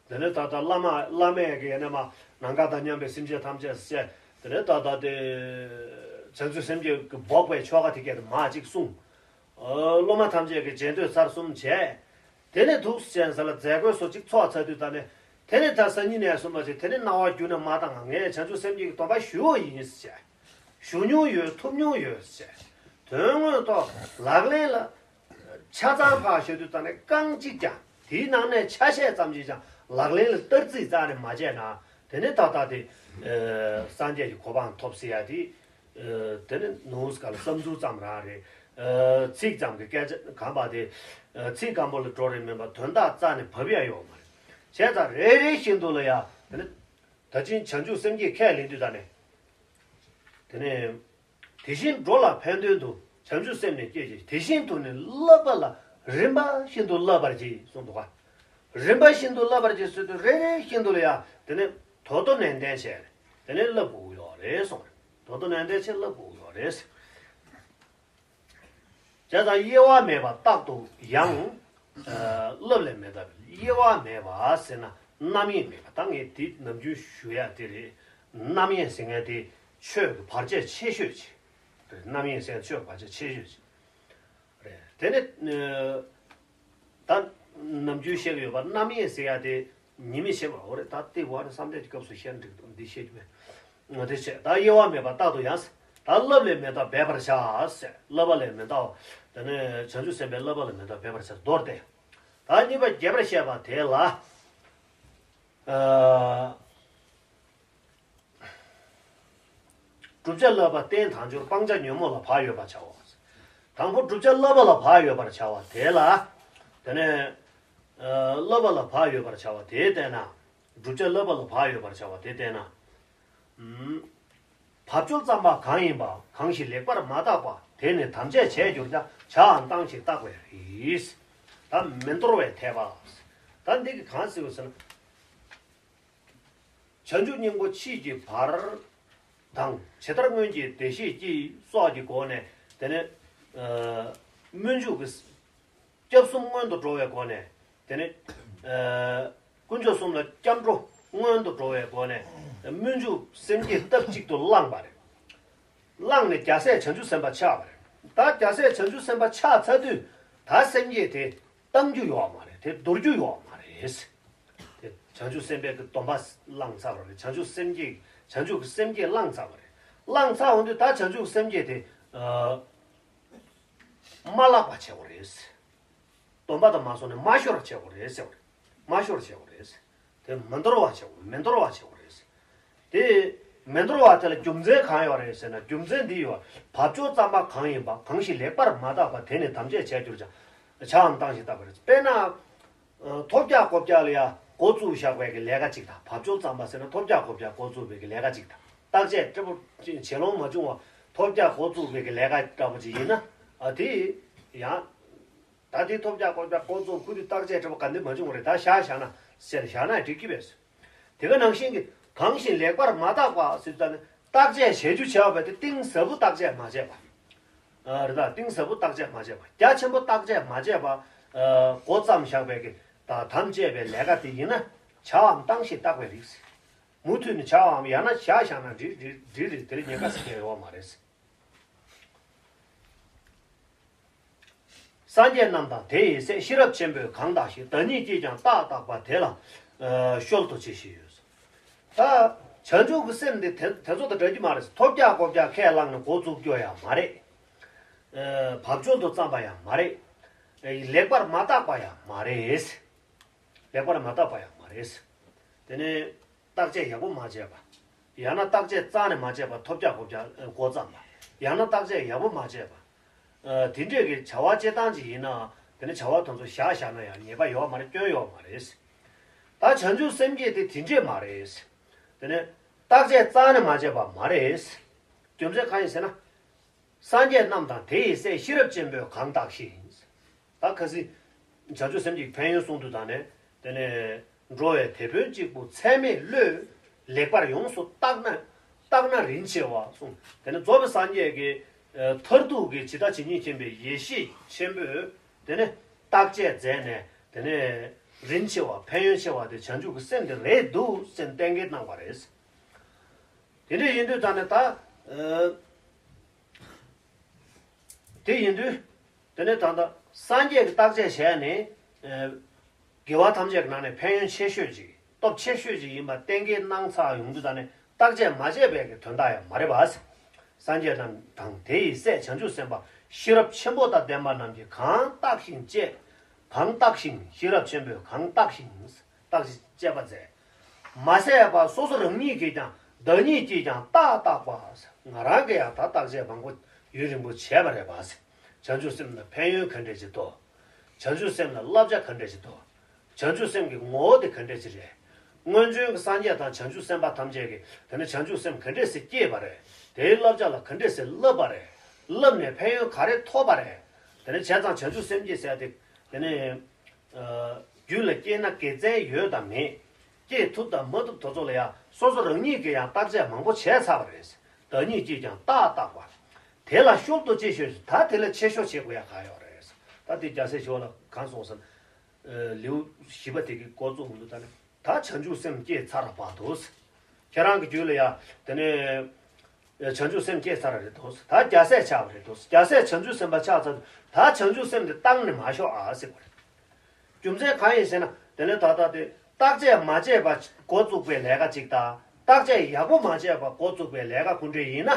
དེ་ནས་ད་ལྟ་བླ་མ་བླ་མས་ཀྱི་ཡང་ན་མ་ནམ་མཁའ་དང་མཉམ་པའི་སེམས་ཅན་ཐམས་ཅད་ཟེར། དེ་ནས་ད་ལྟ་དེ་བྱང་ཆུབ་སེམས་བསྐྱེད་ཀྱི་འབོགས་པའི་ཆོ་ག་དེ་གས་དེ་མ་གཅིག་གསུངས། སློབ་མ་ཐམས་ཅད་ཀྱི་རྗེས་ཟློས་ཚར་གསུམ་བྱས། དེ་ནས་འདུག་ཟེར་ས་ལ་མཛད་སྒོའི་སོ་གཅིག་ཚོགས་ཚར་དུས་ད་ནས། དེ་ནས་ད་སང་ཉིན་ནས་གསུངས་པ་ཅིག་དེ་ནས་རྣ་བ་རྒྱུ་ན་མ་བཏང་། ངས་བྱང་ཆུབ་སེམས་བསྐྱེད་ཀྱི་སྡོམ་པ་ཞུ་བ་ཡིན་ཟེར། ཞུ་མྱོང་ཡོད། ཐོབ་མྱོང་ཡོད་ཟེར། དོན་དངོས་ཐོག་ལག་ལེན་ལ་ཆ་ཚང་ཕར་བཞག་དུས་ད་ནས་རྐང་གཅིག་ཀྱང་། དེའི་ནང་ནས་ཆ་ཤས་ཙམ་ཞིག་ཀྱང་ལག་ལེན་ལ་བསྟར་རྩིས་རྩ་ནས་མ་བྱས་ན། དེ་ནས་ད་ལྟ་དེ་སངས་རྒྱས་ཀྱི་གོ་འཕང་ཐོབ་ཟེར་ཡ་དེ། དེ་ནི་ནོར་སྐལ་བསམ་ཚུལ་ཙམ་རང་རེད། ཚིག་ཙམ་གྱི་སྐད་ཆ་གང་པ་དེ། ཚིག་སྐམ་པོ་ལ་འགྲོ་རེད་མིན་པ་དོན་དག་རྩ་ནས་བབས་ཡ་ཡོད་མ་རེད། བྱས་ཙང་རེ་རེ་བཞིན་དུ་ལ་ཡ་དེ་ནི་ད་ཅིང་བྱང་ཆུབ་སེམས་བསྐྱེད་ཁས་ལེན་དུས་ད་ནས། དེ་ནས་དེ་བཞིན་འགྲོ་ལ་ཕན་དོན་དུ་བྱང་ཆུབ་སེམས་ནི་བསྐྱེད་ཅིང་། དེ་བཞིན་དུ་ནི་བསླབ་པ་ལ་རིམ་པ་བཞིན་དུ་བསླབ་པར་བགྱི་གསུངས་འདུག་ག་རིམ་པ་བཞིན་དུ་བསླབ་པར་བགྱི་ཟེར་དུས་རེ་རེ་བཞིན་དུ་ལ་ཡ་དེ་ནས་དོ་དོ་ནན་ཏན་བྱས། དེ་ནས་བསླབ་དགོས་ཀྱི་ཡོད་རེད་གསུངས། དོ་དོ་ནན་ཏན་བྱས་བསླབ་དགོས་ཀྱི་ཡོད་རེད། བྱས་ཙང་གཡེལ་བ་མེད་པ་རྟག་ཏུ་ཡང་། བསླབ་ལས་མི་འདའ། གཡེལ་བ་མེད་པ་ཟེར་ན་རྣམ་གཡེང་མེད་པ། ད་ངས་འདི་ནམ་རྒྱུན་ཞུ་ཡ་དེ་རེད། རྣམ་གཡེང་ཟེར་མཁན་དེ་ཆོས་ཀྱི་བར་ཆད་ཆེ་ཤོས་ཅིག་རེད། རྣམ་གཡེང་ཟེར་མཁན་ཆོས་ཀྱི་བར་ཆད་ཆེ་ཤོས་ཅིག་རེད། དེ་ནི། ད་ནམ་རྒྱུན་བཤད་ཀྱི་ཡོད་པ་རྣམ་གཡེང་ཟེར་ཡ་དེ་ཉི་མ་ཤེས་པ་འོ་རེད། ད་ལྟའི་བར་ནས་བསམ་གཏན་གྱི་སྐབས་སུ་བཤད་ན་འགྲིག་འདུག་འདི་བཤད་རྒྱུ་མེད། ང་དེ་བྱས་ད་གཡེལ་བ་མེད་པ་རྟག་ཏུ་ཡང་། ད་བསླབ་ལས་མི་འདའ་འབད་པར་བྱ་ཟེར། བསླབ་པ་ལས་མི་འདའ་བ། དེ་ནས་བྱང་ཆུབ་སེམས་དཔའི་བསླབ་པ་ལས་མི་འདའ་འབད་པར་བྱ། མདོར་བསྟན། ད་གཉིས་པ་རྒྱས་པར་བཤད་པ་དེ་ལ། ཨ། བསྒྲུབ་བྱ་བསླབ་པ་རྟེན་དང་སྦྱོར་སྤང་བྱ་ཉོན་མོངས་ལ་བག་ཡོད་པར་བྱའོ། དང་པོ་བསྒྲུབ་བྱ་བསླབ་པ་ལ་བག་ཡོད་པར་བྱ་བ་དེ་ལ། དེ་ནས། ཨ། བསླབ་པ་ལ་བག་ཡོད་པར་བྱ་བ་དེ་བསྟན་ན། བསྒྲུབ་བྱ་བསླབ་པ་ལ་བག་ཡོད་པར་བྱ་བ་དེ་བསྟན་ན། བབ་ཅོལ་ཙམ་པ་གང་ཡིན་པ་གང་ཞིག་ལེགས་པར་མ་བརྟགས་པ་དེ་ནི་ཐམས་ཅད་བྱས་གྱུར་ཀྱང་བྱའམ་བཏང་ཞིང་བརྟགས་པས་རིགས། ད་མི་འདོར་བའི་འཐད་པ། ད་འདི་གི་གང་ཟེར་བ་ཟེར་ན། བྱང་ཆུབ་སྙིང་པོ་ཕྱིས་ཀྱི་བར་དང་ཇི་ལྟར་སྔོན་གྱི་བདེ་གཤེགས་ཀྱི་སོགས་ཀྱི་སྒོ་ནས་དེ་ནས་སྨོན་འཇུག་གི་སྐྱབས་གསུམ་སྔོན་དུ་འགྲོ་བའི་སྒོ་ནས་དེ་ནས་དཀོན་མཆོག་གསུམ་ལ་སྐྱབས་འགྲོ་སྔོན་དུ་འགྲོ་བའི་སྒོ་ནས་སྨོན་འཇུག་སེམས་བསྐྱེད་སྟབས་གཅིག་ཏུ་བླངས་པ་རེད། བླངས་ནས་རྒྱལ་སྲས་བྱང་ཆུབ་སེམས་དཔའ་ཆགས་པ་རེད། ད་རྒྱལ་སྲས་བྱང་ཆུབ་སེམས་དཔའ་ཆགས་ཚར་དུས་ད་སེམས་བསྐྱེད་དེ་བཏང་རྒྱུ་ཡོད་མ་རེད། དེ་འདོར་རྒྱུ་ཡོད་མ་རེད། དེ་བྱང་ཆུབ་སེམས་དཔའི་གི་སྡོམ་པ་བླངས་ཚར་བ་རེད། བྱང་ཆུབ་སེམས་བསྐྱེད་བྱང་ཆུབ་ཀྱི་སེམས་བསྐྱེད་བླངས་ཚར་བ་རེད། བླངས་ཚར་འོང་དུས་ད་བྱང་ཆུབ་སེམས་བསྐྱེད་དེ་མ་བརླག་པ་བྱེད་དགོས་རེད། སྡོམ་པ་དང་མ་སོང་ནས་མ་ཤོར་བ་བྱེད་དགོས་རེད་ཟེར་བ་རེད། མ་ཤོར་བ་བྱེད་དགོས་རེད། དེ་མི་འདོར་བ་བྱེད་དགོས། མི་འདོར་བ་བྱེད་དགོས་རེད། དེ་མི་འདོར་བ་དེ་ལ་རྒྱུ་མཚན་གང་ཡོད་རེད་ཟེར་ན། རྒྱུ་མཚན་འདི་ཡོད། བབ་ཅོལ་ཙམ་པ་གང་ཡིན་པ་གང་ཞིག་ལེགས་པར་མ་བརྟགས་པ་དེ་ནི་ཐམས་ཅད་བྱས་གྱུར་ཀྱང་བྱའམ་བཏང་ཞིང་བརྟགས་པ་རེད། དཔེར་ན། ཐོབ་རྒྱག་ལྐོག་རྒྱག་ལ་ཡ་འགོ་བཙུགས་བཞག་པའི་གི་ལས་ཀ་ཅིག་དང་། བབ་ཅོལ་ཙམ་པ་ཟེར་ན་ཐོབ་རྒྱག་ལྐོག་རྒྱག་འགོ་བཙུགས་པའི་གི་ལས་ཀ་ཅིག་དང་། བརྟག་དཔྱད་འབྲས་བུ་བྱེད་ལོང་མ་བྱུང་བ་ཐོབ་རྒྱག་འགོ་བཙུགས་པའི་གི་ལས་ཀ་འདྲ་པོ་ཅིག་ཡིན་ན། ཨ་དེ་ཡང་། ད་དེ་ཐོབ་རྒྱག་ལྐོག་རྒྱག་འགོ་བཙུགས་ཁུ་དུས་བརྟག་དཔྱད་འབྲས་བུ་ག་འདི་མ་བྱུང་བ་རེད། ད་བཞག་བཞག་ན་ཟེར་བཞག་ན་འགྲིག་གི་བས། དེ་ག་ནང་བཞིན་གྱི་གང་ཞིག་ལེགས་པར་མ་བརྟགས་པ་ཟེར་ཙང་ནི་བརྟག་དཔྱད་བྱེད་རྒྱུ་བྱས་པ་དེ་གཏིང་ཟབ་པོ་བརྟག་དཔྱད་མ་བྱས་པ། ཨ་རེད་ད། གཏིང་ཟབ་པོ་བརྟག་དཔྱད་མ་བྱས་པ། རྒྱ་ཆེན་པོ་བརྟག་དཔྱད་མ་བྱས་པ། ཨ་འགོ་བརྩམས་བཞག་པའི་གི་ད་དམ་བཅས་པའི་ལས་ཀ་དེ་ཡིན་ན་བྱའམ་བཏང་ཞིང་བརྟགས་པའི་རིགས། མུ་མཐུད་ནས་བྱའམ་ཡང་ན་བཞག་བཞག་ན་འགྲིག་འགྲིག་འགྲིག་རེད། དེ་ལ་ཉེན་ཁ་ཟེར་མཁན་ཡོད་མ་རེད། སངས་རྒྱས་རྣམས་དང་དེ་ཡི་སྲས། ཤེས་རབ་ཆེན་པོས་གང་བརྟགས་ཤིང་། བདག་ཉིད་ཀྱིས་ཀྱང་རྟགས་བརྟགས་པ། དེ་ལ་ཨ་ཤུལ་དུ་ཅི་ཞིག་ཡོད། ད་བྱང་ཆུབ་ཀྱི་སེམས་འདི་དེ་དེ་ཚོ་དང་འདྲ་རྒྱུ་མ་རེད། ཐོབ་རྒྱག་ལྐོག་རྒྱག་ཁས་བླངས་ནས་འགོ་བཙུགས་རྒྱུ་ཡང་མ་རེད། ཨ་བབ་ཅོལ་དུ་བརྩམས་པ་ཡང་མ་རེད། ཨ་ལེགས་པར་མ་བརྟགས་པ་ཡང་མ་རེད། ལེགས་པར་མ་བརྟགས་པ་ཡང་མ་རེད། དེ་ནས་བརྟག་དཔྱད་ཡག་པོ་མ་བྱས་པ། ཡང་ན་བརྟག་དཔྱད་རྩ་ནས་མ་བྱས་པ། ཐོབ་རྒྱག་ལྐོག་རྒྱག་འགོ་བརྩམས་པ། ཡང་ན་བརྟག་དཔྱད་ཡག་པོ་མ་བྱས་པ། ཨ་དེ་འདྲས་ཀྱི་བྱ་བ་སྤྱིར་བཏང་ཅིག་ཡིན་ན། དེ་ནི་བྱ་བ་དེ་ཚོ་བཞག་བཞག་ན་ཡང་ཉེས་པ་ཡོད་མ་རེད། སྐྱོན་ཡོད་མ་རེད། ད་བྱང་ཆུབ་སེམས་བསྐྱེད་དེ་དེ་འདྲས་མ་རེད། དེ་ནི་བརྟག་དཔྱད་རྩ་ནས་མ་བྱས་པ་མ་རེད། རྒྱུ་མཚན་གང་ཡིན་ཟེར་ན། སངས་རྒྱས་རྣམས་དང་དེ་ཡི་སྲས། ཤེས་རབ་ཆེན་པོས་གང་བརྟགས་ཤིང་། ད་ཁ་སང་བྱང་ཆུབ་སེམས་ཀྱི་ཕན་ཡོན་གསུང་དུས་དང་ནས། དེ་ནས་འགྲོ་བའི་དེད་དཔོན་གཅིག་པུ་ཚད་མེད་བློས་ལེགས་པར་ཡོངས་སུ་བརྟགས་ན། བརྟགས་ན་རིན་ཆེ་བ་གསུངས། དེ་ནས་རྫོགས་པའི་སངས་རྒྱས་ཀྱི་ཨ་མཐར་ཐུག་གི་ཇི་ལྟ་ཇི་སྙེད་མཁྱེན་པའི་ཡེ་ཤེས་ཆེན་པོས་དེ་ནས་བརྟག་དཔྱད་མཛད་ནས། དེ་ནས་རིན་ཆེ་བ་ཕན་ཡོན་ཆེ་བ་དེ་བྱང་ཆུབ་ཀྱི་སེམས་དེ་རེད་འདུག་ཟེར་གཏན་འཁེལ་གནང་བ་རེད། དེ་འདྲ་ཡིན་དུས་ད་ནི་ད་ཨ། དེ་ཡིན་དུས། དེ་ནས་ད་ལྟ་སངས་རྒྱས་ཀྱི་བརྟག་དཔྱད་བྱས་ནས། ཨ་དགེ་བ་ཐམས་ཅད་ཀྱི་ནང་ནས་ཕན་ཡོན་ཆེ་ཤོས་ཅིག་སྟོབས་ཆེ་ཤོས་ཅིག་ཡིན་པ་གཏན་འཁེལ་གནང་ཚར་ཡོང་དུས་ད་ནི་བརྟག་དཔྱད་མ་བྱས་པའི་གི་དོན་དག་ཡང་མ་རེད་པ། སངས་རྒྱས་རྣམས་དང་དེ་ཡི་སྲས་བྱང་ཆུབ་སེམས་དཔའ། ཤེས་རབ་ཆེན་པོ་དང་ལྡན་པ་རྣམས་ཀྱིས་གང་བརྟགས་ཤིང་དཔྱད། གང་བརྟགས་ཤིང་། ཤེས་རབ་ཆེན་པོས་གང་བརྟགས་ཤིང་། བརྟག་ཅིང་དཔྱད་པ་མཛད། མ་ཟད་པ་སོ་སོ་རང་ཉིད་ཀྱིས་ཀྱང་བདག་ཉིད་ཀྱིས་ཀྱང་རྟགས་བརྟགས་པ། ང་རང་གིས་ཡང་ད་བརྟག་དཔྱད་མང་པོ་ཡུན་རིང་པོ་བྱས་པ་རེད་པ། བྱང་ཆུབ་སེམས་ལ་ཕན་ཡོན་ག་འདྲས་ཅིག་འདུག་བྱང་ཆུབ་སེམས་ལ་བསླབ་བྱ་ག་འདྲས་ཅིག་འདུག་བྱང་ཆུབ་སེམས་ཀྱི་ངོ་བོ་དེ་ག་འདྲས་ཅིག་རེད། སྔོན་བྱོན་གྱི་སངས་རྒྱས་དང་བྱང་ཆུབ་སེམས་དཔའ་ཐམས་ཅད་ཀྱིས་དེ་ནི་བྱང་ཆུབ་སེམས་ག་འདྲས་སེ་བསྐྱེད་པ་རེད། དེའི་བསླབ་བྱ་ལ་ག་འདྲས་སེ་བསླབ་པ་རེད། བསླབས་ནས་ཕན་ཡོན་ག་རེ་ཐོབ་པ་རེད། དེ་ནི་བྱས་ཙང་བྱང་ཆུབ་སེམས་བསྐྱེད་ཟེར་ཏེ། དེ་ནི། རྒྱུད་ལ་སྐྱེས་ན་དགེ་མཚན་ཡོད་དམ་མེད། སྐྱེས་ཐུབ་དང་མ་ཐུབ་དེ་ཚོ་ལ་ཡང་སོ་སོ་རང་ཉིད་ཀྱིས་ཡང་བརྟག་དཔྱད་མང་པོ་བྱས་ཚར་བ་རེད། བདག་ཉིད་ཀྱིས་ཀྱང་རྟགས་བརྟགས་པ། དེ་ལ་ཤུལ་དུ་ཅི་ཞིག་ཡོད། ད་དེ་ལས་ཆེ་ཤོས་བྱེད་དགོས་ཡ་གང་ཡོད་རེད། ད་དེ་རྒྱལ་སྲས་ཞི་བ་ལྷ་གང་གསུངས་ཟེར་ན། ལེའུ་བཞི་པ་དེ་གི་འགོ་བཙུགས་འདུག་ད་ནི་ད་བྱང་ཆུབ་སེམས་བསྐྱེད་ཚར་བར་དུ། ཁྱེད་རང་གི་རྒྱུད་ལ་ཡ་དེ་ནས། བྱང་ཆུབ་སེམས་བསྐྱེད་ཚར་རེད་དོ། ད་རྒྱལ་སྲས་ཆགས་པ་རེད་དོ། རྒྱལ་སྲས་བྱང་ཆུབ་སེམས་དཔའ་ཆགས་ཚར་དུས་ད་བྱང་ཆུབ་སེམས་དེ་བཏང་ནས་མ་ཤོག་ཨ་ཟེར་བ་རེད། རྒྱུ་མཚན་གང་ཡིན་ཟེར་ན། དེ་ནས་ད་ལྟ་དེ་བརྟག་དཔྱད་མ་བྱས་པ་འགོ་བཙུགས་པའི་ལས་ཀ་ཅིག་དང་། བརྟག་དཔྱད་ཡག་པོ་མ་བྱས་པ་འགོ་བཙུགས་པའི་ལས་ཀ་ག་འདྲས་ཡིན་ན།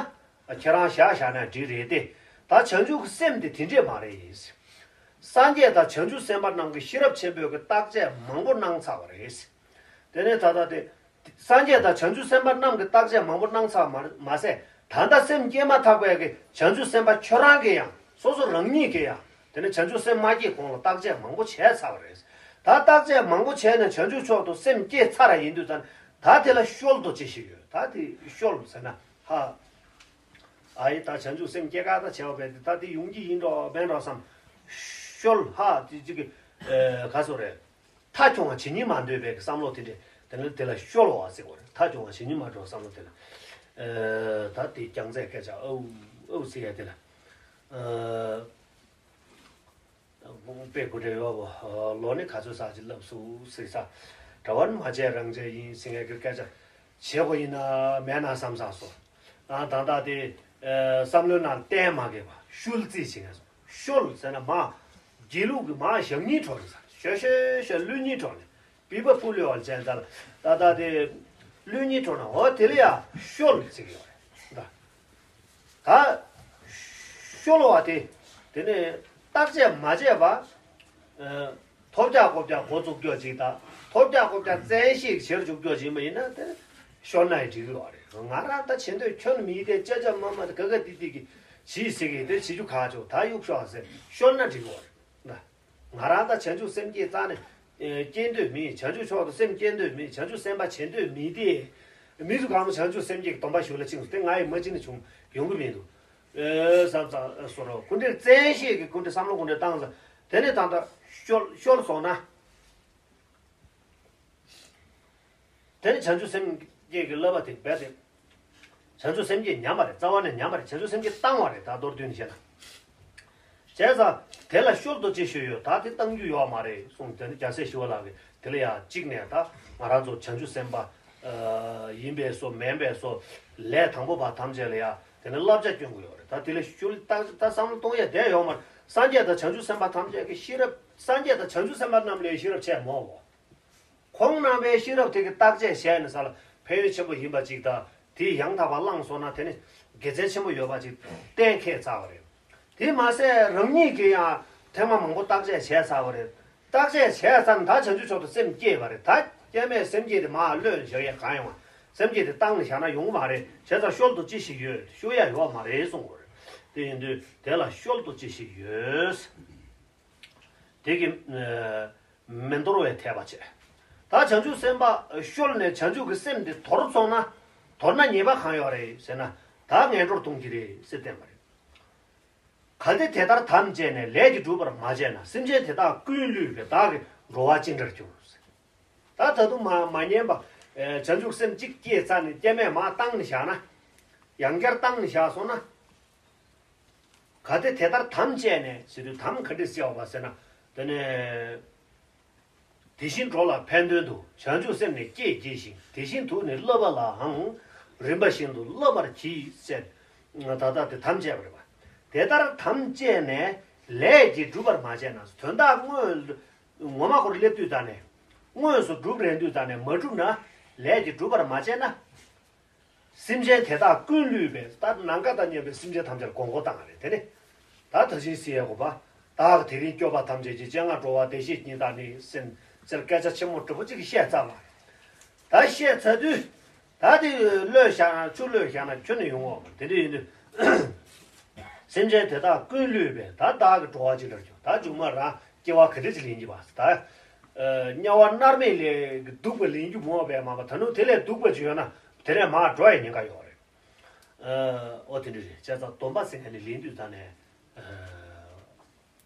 ཁྱེད་རང་བཞག་བཞག་ན་འགྲིག་རེད་དེ། ད་བྱང་ཆུབ་ཀྱི་སེམས་དེ་དེ་འདྲས་མ་རེད། སངས་རྒྱས་དང་བྱང་ཆུབ་སེམས་དཔའ་རྣམས་ཀྱིས་ཤེས་རབ་ཆེན་པོས་ཀྱི་བརྟག་དཔྱད་མང་པོ་གནང་ཚར་བ་རེད། དེ་ནས་ད་ལྟ་དེ། སངས་རྒྱས་དང་བྱང་ཆུབ་སེམས་དཔའ་རྣམས་ཀྱིས་བརྟག་དཔྱད་མང་པོ་གནང་ཚར་མ་མ་ཟད། ད་ལྟ་སེམས་བསྐྱེད་མ་ཐག་པའི་གི་བྱང་ཆུབ་སེམས་དཔའ་ཁྱོད་རང་གིས་ཡང་སོ་སོ་རང་ཉིད་ཀྱིས་ཡང་དེ་ནས་བྱང་ཆུབ་སེམས་མ་སྐྱེས་གོང་ལ་བརྟག་དཔྱད་མང་པོ་བྱས་ཚར་བ་རེད། ད་བརྟག་དཔྱད་མང་པོ་བྱས་ནས་བྱང་ཆུབ་མཆོག་ཏུ་སེམས་བསྐྱེད་ཚར་བ་ཡིན་དུས་ཙང་ད་དེ་ལ་ཤུལ་དུ་ཅི་ཞིག་ཡོད། ད་དེ་བཤོལ་ཟེར་ན་ཧ། ཨ་ཡི་ད་བྱང་ཆུབ་སེམས་སྐྱེ་ག་ད་བྱེད་པ་བས་ད་དེ་ཡོང་གི་ཡིན་འགྲོ་མེད་འགྲོ་བསམ། བཤོལ་ཧ་དེ་ཅིག་གི་ག་སོ་རེད། ཐ་ཆུང་བ་ཇི་སྙེད་མ་འདོད་པའི་བསམ་བློ་དེ་འདྲས་དེ་ལ་དེ་ལ་བཤོལ་བ་ཟེར་བ་རེད། ཐ་ཆུང་བ་ཇི་སྙེད་མ་འགྲོ་བསམ་བློ་དེ་ལ། ད་དེ་རྒྱང་ཚད་སྐད་ཆ་ཨའུ་ཨའུ་ཟེར་ཡ་དེ་ལ། དཔེ་གོ་འདྲ་ཡོད་པོ། ལོ་ནི་ག་ཚོད་ཟག་ཅིག་ལབ་སུ་ཟེར་ས། གྲྭ་བ་ནི་མ་བྱས་རང་བྱས་ཡིན་ཟེར་མཁན་གྱི་སྐད་ཆ་བྱེད་དགོས་ཡིན་ན་མེད་ན་བསམ་ས་སོ། ཨ་ད་ལྟ་དེ་བསམ་བློའི་ནང་བརྟན་མ་དགོས་པ་བཤོལ་རྩིས་བྱེད་མཁན་སོ། བཤོལ་ཟེར་ན་མ་དགེ་ལུགས་ཀྱི་མ་ཞག་གཉིས་འཕྲོ་རེད་ས། ཤོ་ཤོ་ཤོ་ལུས་གཉིས་འཕྲོ་ནས། པི་པ་ཕུ་ལུ་ཡོལ་ཅན་ད་ད་ད་དེ་ལུས་གཉིས་འཕྲོ་ན་འོ་དེ་ལ་ཡ་ཤོལ་ཟེར་གི་ཡོད་རེད་ད། ད་ཤོལ་བ་དེ་དེ་ནས་བརྟག་དཔྱད་མ་བྱས་པ། ཐོབ་རྒྱག་ཀོ་རྒྱག་འགོ་བཙུགས་རྒྱུ་ཅིག་དང་ཐོབ་རྒྱག་ཀོ་རྒྱག་བཙན་ཤེད་ཆེར་འཇུག་རྒྱུ་ཅིག་མ་ཡིན་ན་དེ་ཤོར་ན་ཡི་འགྲིག་གི་ཡོད་རེད། ང་རང་ད་བྱེད་འདོད་ཁྱོན་མི་དེ་ཅ་ཅ་མ་མ་དེ་ག་ག་ཏི་ཏི་གི་བྱིས་ཟེར་གི་དེ་བྱེད་རྒྱུ་ག་ཅོ་ད་གཡུག་ཤོག་ཟེར་ཤོར་ན་འགྲིག་གི་ཡོད་རེད་ད། ང་རང་ད་བྱང་ཆུབ་སེམས་བསྐྱེད་རྩ་ནས་སྐྱེ་འདོད་མེད། བྱང་ཆུབ་མཆོག་ཏུ་སེམས་བསྐྱེད་འདོད་མེད། བྱང་ཆུབ་སེམས་དཔའ་བྱེད་འདོད་མེད་དེ། མི་སུ་གང་མོ་བྱང་ཆུབ་སེམས་བསྐྱེད་ཀྱི་སྡོམ་པ་ཞུ་ལ་ཅིང་སུ་དེ་ང་ཡི་མ་ཅི་ནས་བྱུང་ཡོང་གི་མི་འདུག་བསམ་ཙང་སོ་རོ་ཀུན་འདྲེ་བཙན་ཤེད་ཀྱི་ཀུན་འདྲེ་བསམ་བློ་ཀུན་འདྲེ་བཏང་ཙང་དེ་ནས་ད་ལྟ་ཤོར་ཤོར་སོང་ན། དེ་ནི་བྱང་ཆུབ་སེམས་བསྐྱེད་ཀྱི་བསླབ་པ་དེ་རྦད་དེ། བྱང་ཆུབ་སེམས་བསྐྱེད་ཉམས་པ་རེད། རྩ་བ་ནས་ཉམས་པ་རེད། བྱང་ཆུབ་སེམས་བསྐྱེད་བཏང་བ་རེད། ད་མདོར་བསྡུས་ནས་བཤད་ན། བྱས་ཙང་དེ་ལ་ཤོལ་དུ་ཅི་ཞུ་ཡོད་ད་དེ་བཏང་རྒྱུ་ཡོད་མ་རེད་གསུངས། དེ་ནི་རྒྱལ་སྲས་ཞི་བ་ལྷ་གིས་དེ་ལ་ཡང་གཅིག་ནས་ད་ང་རང་ཚོ་བྱང་ཆུབ་སེམས་དཔའ་ཡིན་པས་སོ་མིན་པས་སོ་ལས་དང་པོ་པ་ཐམས་ཅད་ལ་ཡང་དེ་ནི་བསླབ་བྱ་སྐྱོན་དགོས་ཡོད་རེད། ད་དེ་ལ་ཤོལ་ད་ད་བསམ་བློ་གཏོང་ཡས་བསྡད་ཡོད་མ་རེད། སངས་རྒྱས་དང་བྱང་ཆུབ་སེམས་དཔའ་ཐམས་ཅད་ཀྱི་ཤེས་རབ་སངས་རྒྱས་དང་བྱང་ཆུབ་སེམས་དཔའ་རྣམས་ལས་ཤེས་རབ་ཆེ་མོ་བོ། ཁོང་རྣམ་པའི་ཤེས་རབ་དེ་གི་བརྟག་དཔྱད་བྱས་ནས་ས་ལ་ཕན་ཡོན་ཆེན་པོ་ཡིན་པ་ཅིག་དང་དེ་ཡང་དག་པ་བླངས་སོང་ན་དེ་ནི་དགེ་མཚན་ཆེན་པོ་ཡོད་པ་ཅིག་གཏན་འཁེལ་ཚར་བ་རེད། དེ་མ་ཟད་རང་ཉིད་ཀྱིས་ཡང་ཐེངས་མ་མང་པོ་བརྟག་དཔྱད་བྱས་ཚར་བ་རེད། བརྟག་དཔྱད་བྱས་ཙང་ད་བྱང་ཆུབ་མཆོག་ཏུ་སེམས་བསྐྱེད་པ་རེད། ད་སྐྱེ་མེད་སེམས་བསྐྱེད་དེ་མ་བློས་བཞག་ཡས་གང་ཡོང་བ་སེམས་བསྐྱེད་དེ་བཏང་ནས་བཞག་ན་ཡོང་གི་མ་རེད། བྱས་ཙང་ཤོལ་དུ་ཅི་ཞིག་ཡོད་ཤོལ་ཡ་ཡོད་མ་རེད་གསུངས་པ་རེད། དེ་ཡིན་དུས་དེ་ལ་ཤོལ་དུ་ཅི་ཞིག་ཡོད། དེ་གི་མི་འདོར་བའི་འཐད་པ་བྱས། ད་བྱང་ཆུབ་སེམས་དཔའ་ཤོལ་ནས་བྱང་ཆུབ་ཀྱི་སེམས་དེ་དོར་སོང་ན་དོར་ན་ཉེས་པ་གང་ཡོད་རེད་ཟེར་ན་ད་ངན་འགྲོར་ལྟུང་གི་རེད་ཟེར་བསྟན་པ་རེད། གལ་ཏེ་དེ་ལྟར་དམ་བཅས་ནས་ལས་ཀྱིས་བསྒྲུབ་པར་མ་བྱས་ན་སེམས་ཅན་དེ་དག་ཀུན་བསླུས་པས་བདག་གི་འགྲོ་བ་ཅི་འདྲར་འགྱུར་ཟེར། ད་ད་དུང་མ་མ་ཉན་པ་བྱང་ཆུབ་སེམས་གཅིག་སྐྱེས་ཚར་ནས་སྐྱེ་མེད་མ་བཏང་ནས་བཞག་ན་ཡང་བསྐྱར་བཏང་ནས་བཞག་སོང་ན། གལ་ཏེ་དེ་ལྟར་དམ་བཅས་ནས་ཟེར་དུས་དམ་ག་འདྲས་བཅས་པ་ཟེར་ན། དེ་ནས་དེ་བཞིན་འགྲོ་ལ་ཕན་དོན་དུ་བྱང་ཆུབ་སེམས་ནི་བསྐྱེད་བགྱི་ཞིང་དེ་བཞིན་དུ་ནི་བསླབ་པ་ལའང་རིམ་པ་བཞིན་དུ་བསླབ་པར་བགྱི་ཟེར། ད་ལྟ་དེ་དམ་བཅས་པ་རེད་པ། དེ་ལྟར་དམ་བཅས་ནས་ལས་ཀྱིས་བསྒྲུབ་པར་མ་བྱས་ན་དོན་དག་དངོས་ངོ་མ་ཁོར་སླེབས་དུས་ད་ནས་དངོས་སུ་བསྒྲུབ་རན་དུས་ད་ནས་མ་བསྒྲུབ་ན་ལས་ཀྱིས་བསྒྲུབ་པར་མ་བྱས་ན། སེམས་ཅན་དེ་དག་ཀུན་བསླུས་པས་ད་ནམ་མཁའ་དང་མཉམ་པའི་སེམས་ཅན་ཐམས་ཅད་ལ་མགོ་སྐོར་བཏང་བ་རེད། དེ་ནི་ད་ད་ཕྱིན་སྲིད་ཡ་གོ་པ་བདག་གི་དེ་རིང་སྐྱོབ་པ་ཐམས་ཅད་ཀྱི་སྤྱན་སྔར་འགྲོ་བ་བདེ་གཤེགས་ཉིད་དང་ནི་སེམས་ཅན་སྐད་ཆ་ཆེན་མོ་གྲུབ་པོ་གཅིག་བཤད་ཚར་བ་རེད། ད་བཤད་ཚར་དུས་ད་དེ་བློས་བཞག་ན་ཆུ་བློས་བཞག་ན་ཁྱོན་ནས་ཡོང་བ་མ་རེད། དེ་འདྲ་ཡིན་དུས་སེམས་ཅན་དེ་དག་ཀུན་བསླུས་པས་ད་བདག་གི་འགྲོ་བ་ཅི་འདྲར་འགྱུར། ད་མཇུག་མ་རང་སྐྱེ་བ་ག་འདྲ་ཅིག་ལེན་གྱི་བ་ད། དམྱལ་བ་མནར་མེད་ལས་སྡུག་པ་ལེན་རྒྱུ་མོ་བས་མ་པ་ད་ནུ་དེ་ལས་སྡུག་པ་ཅིག་ཡོད་ན་དེ་ནས་མར་འགྲོ་ཡི་ཉེན་ཁ་ཡོད་རེད། ཨོ་དེ་འདྲ་རེད། བྱས་ཙང་སྡོམ་པ་ཟེར་མཁན་ནི་ལེན་དུས་ད་ནས་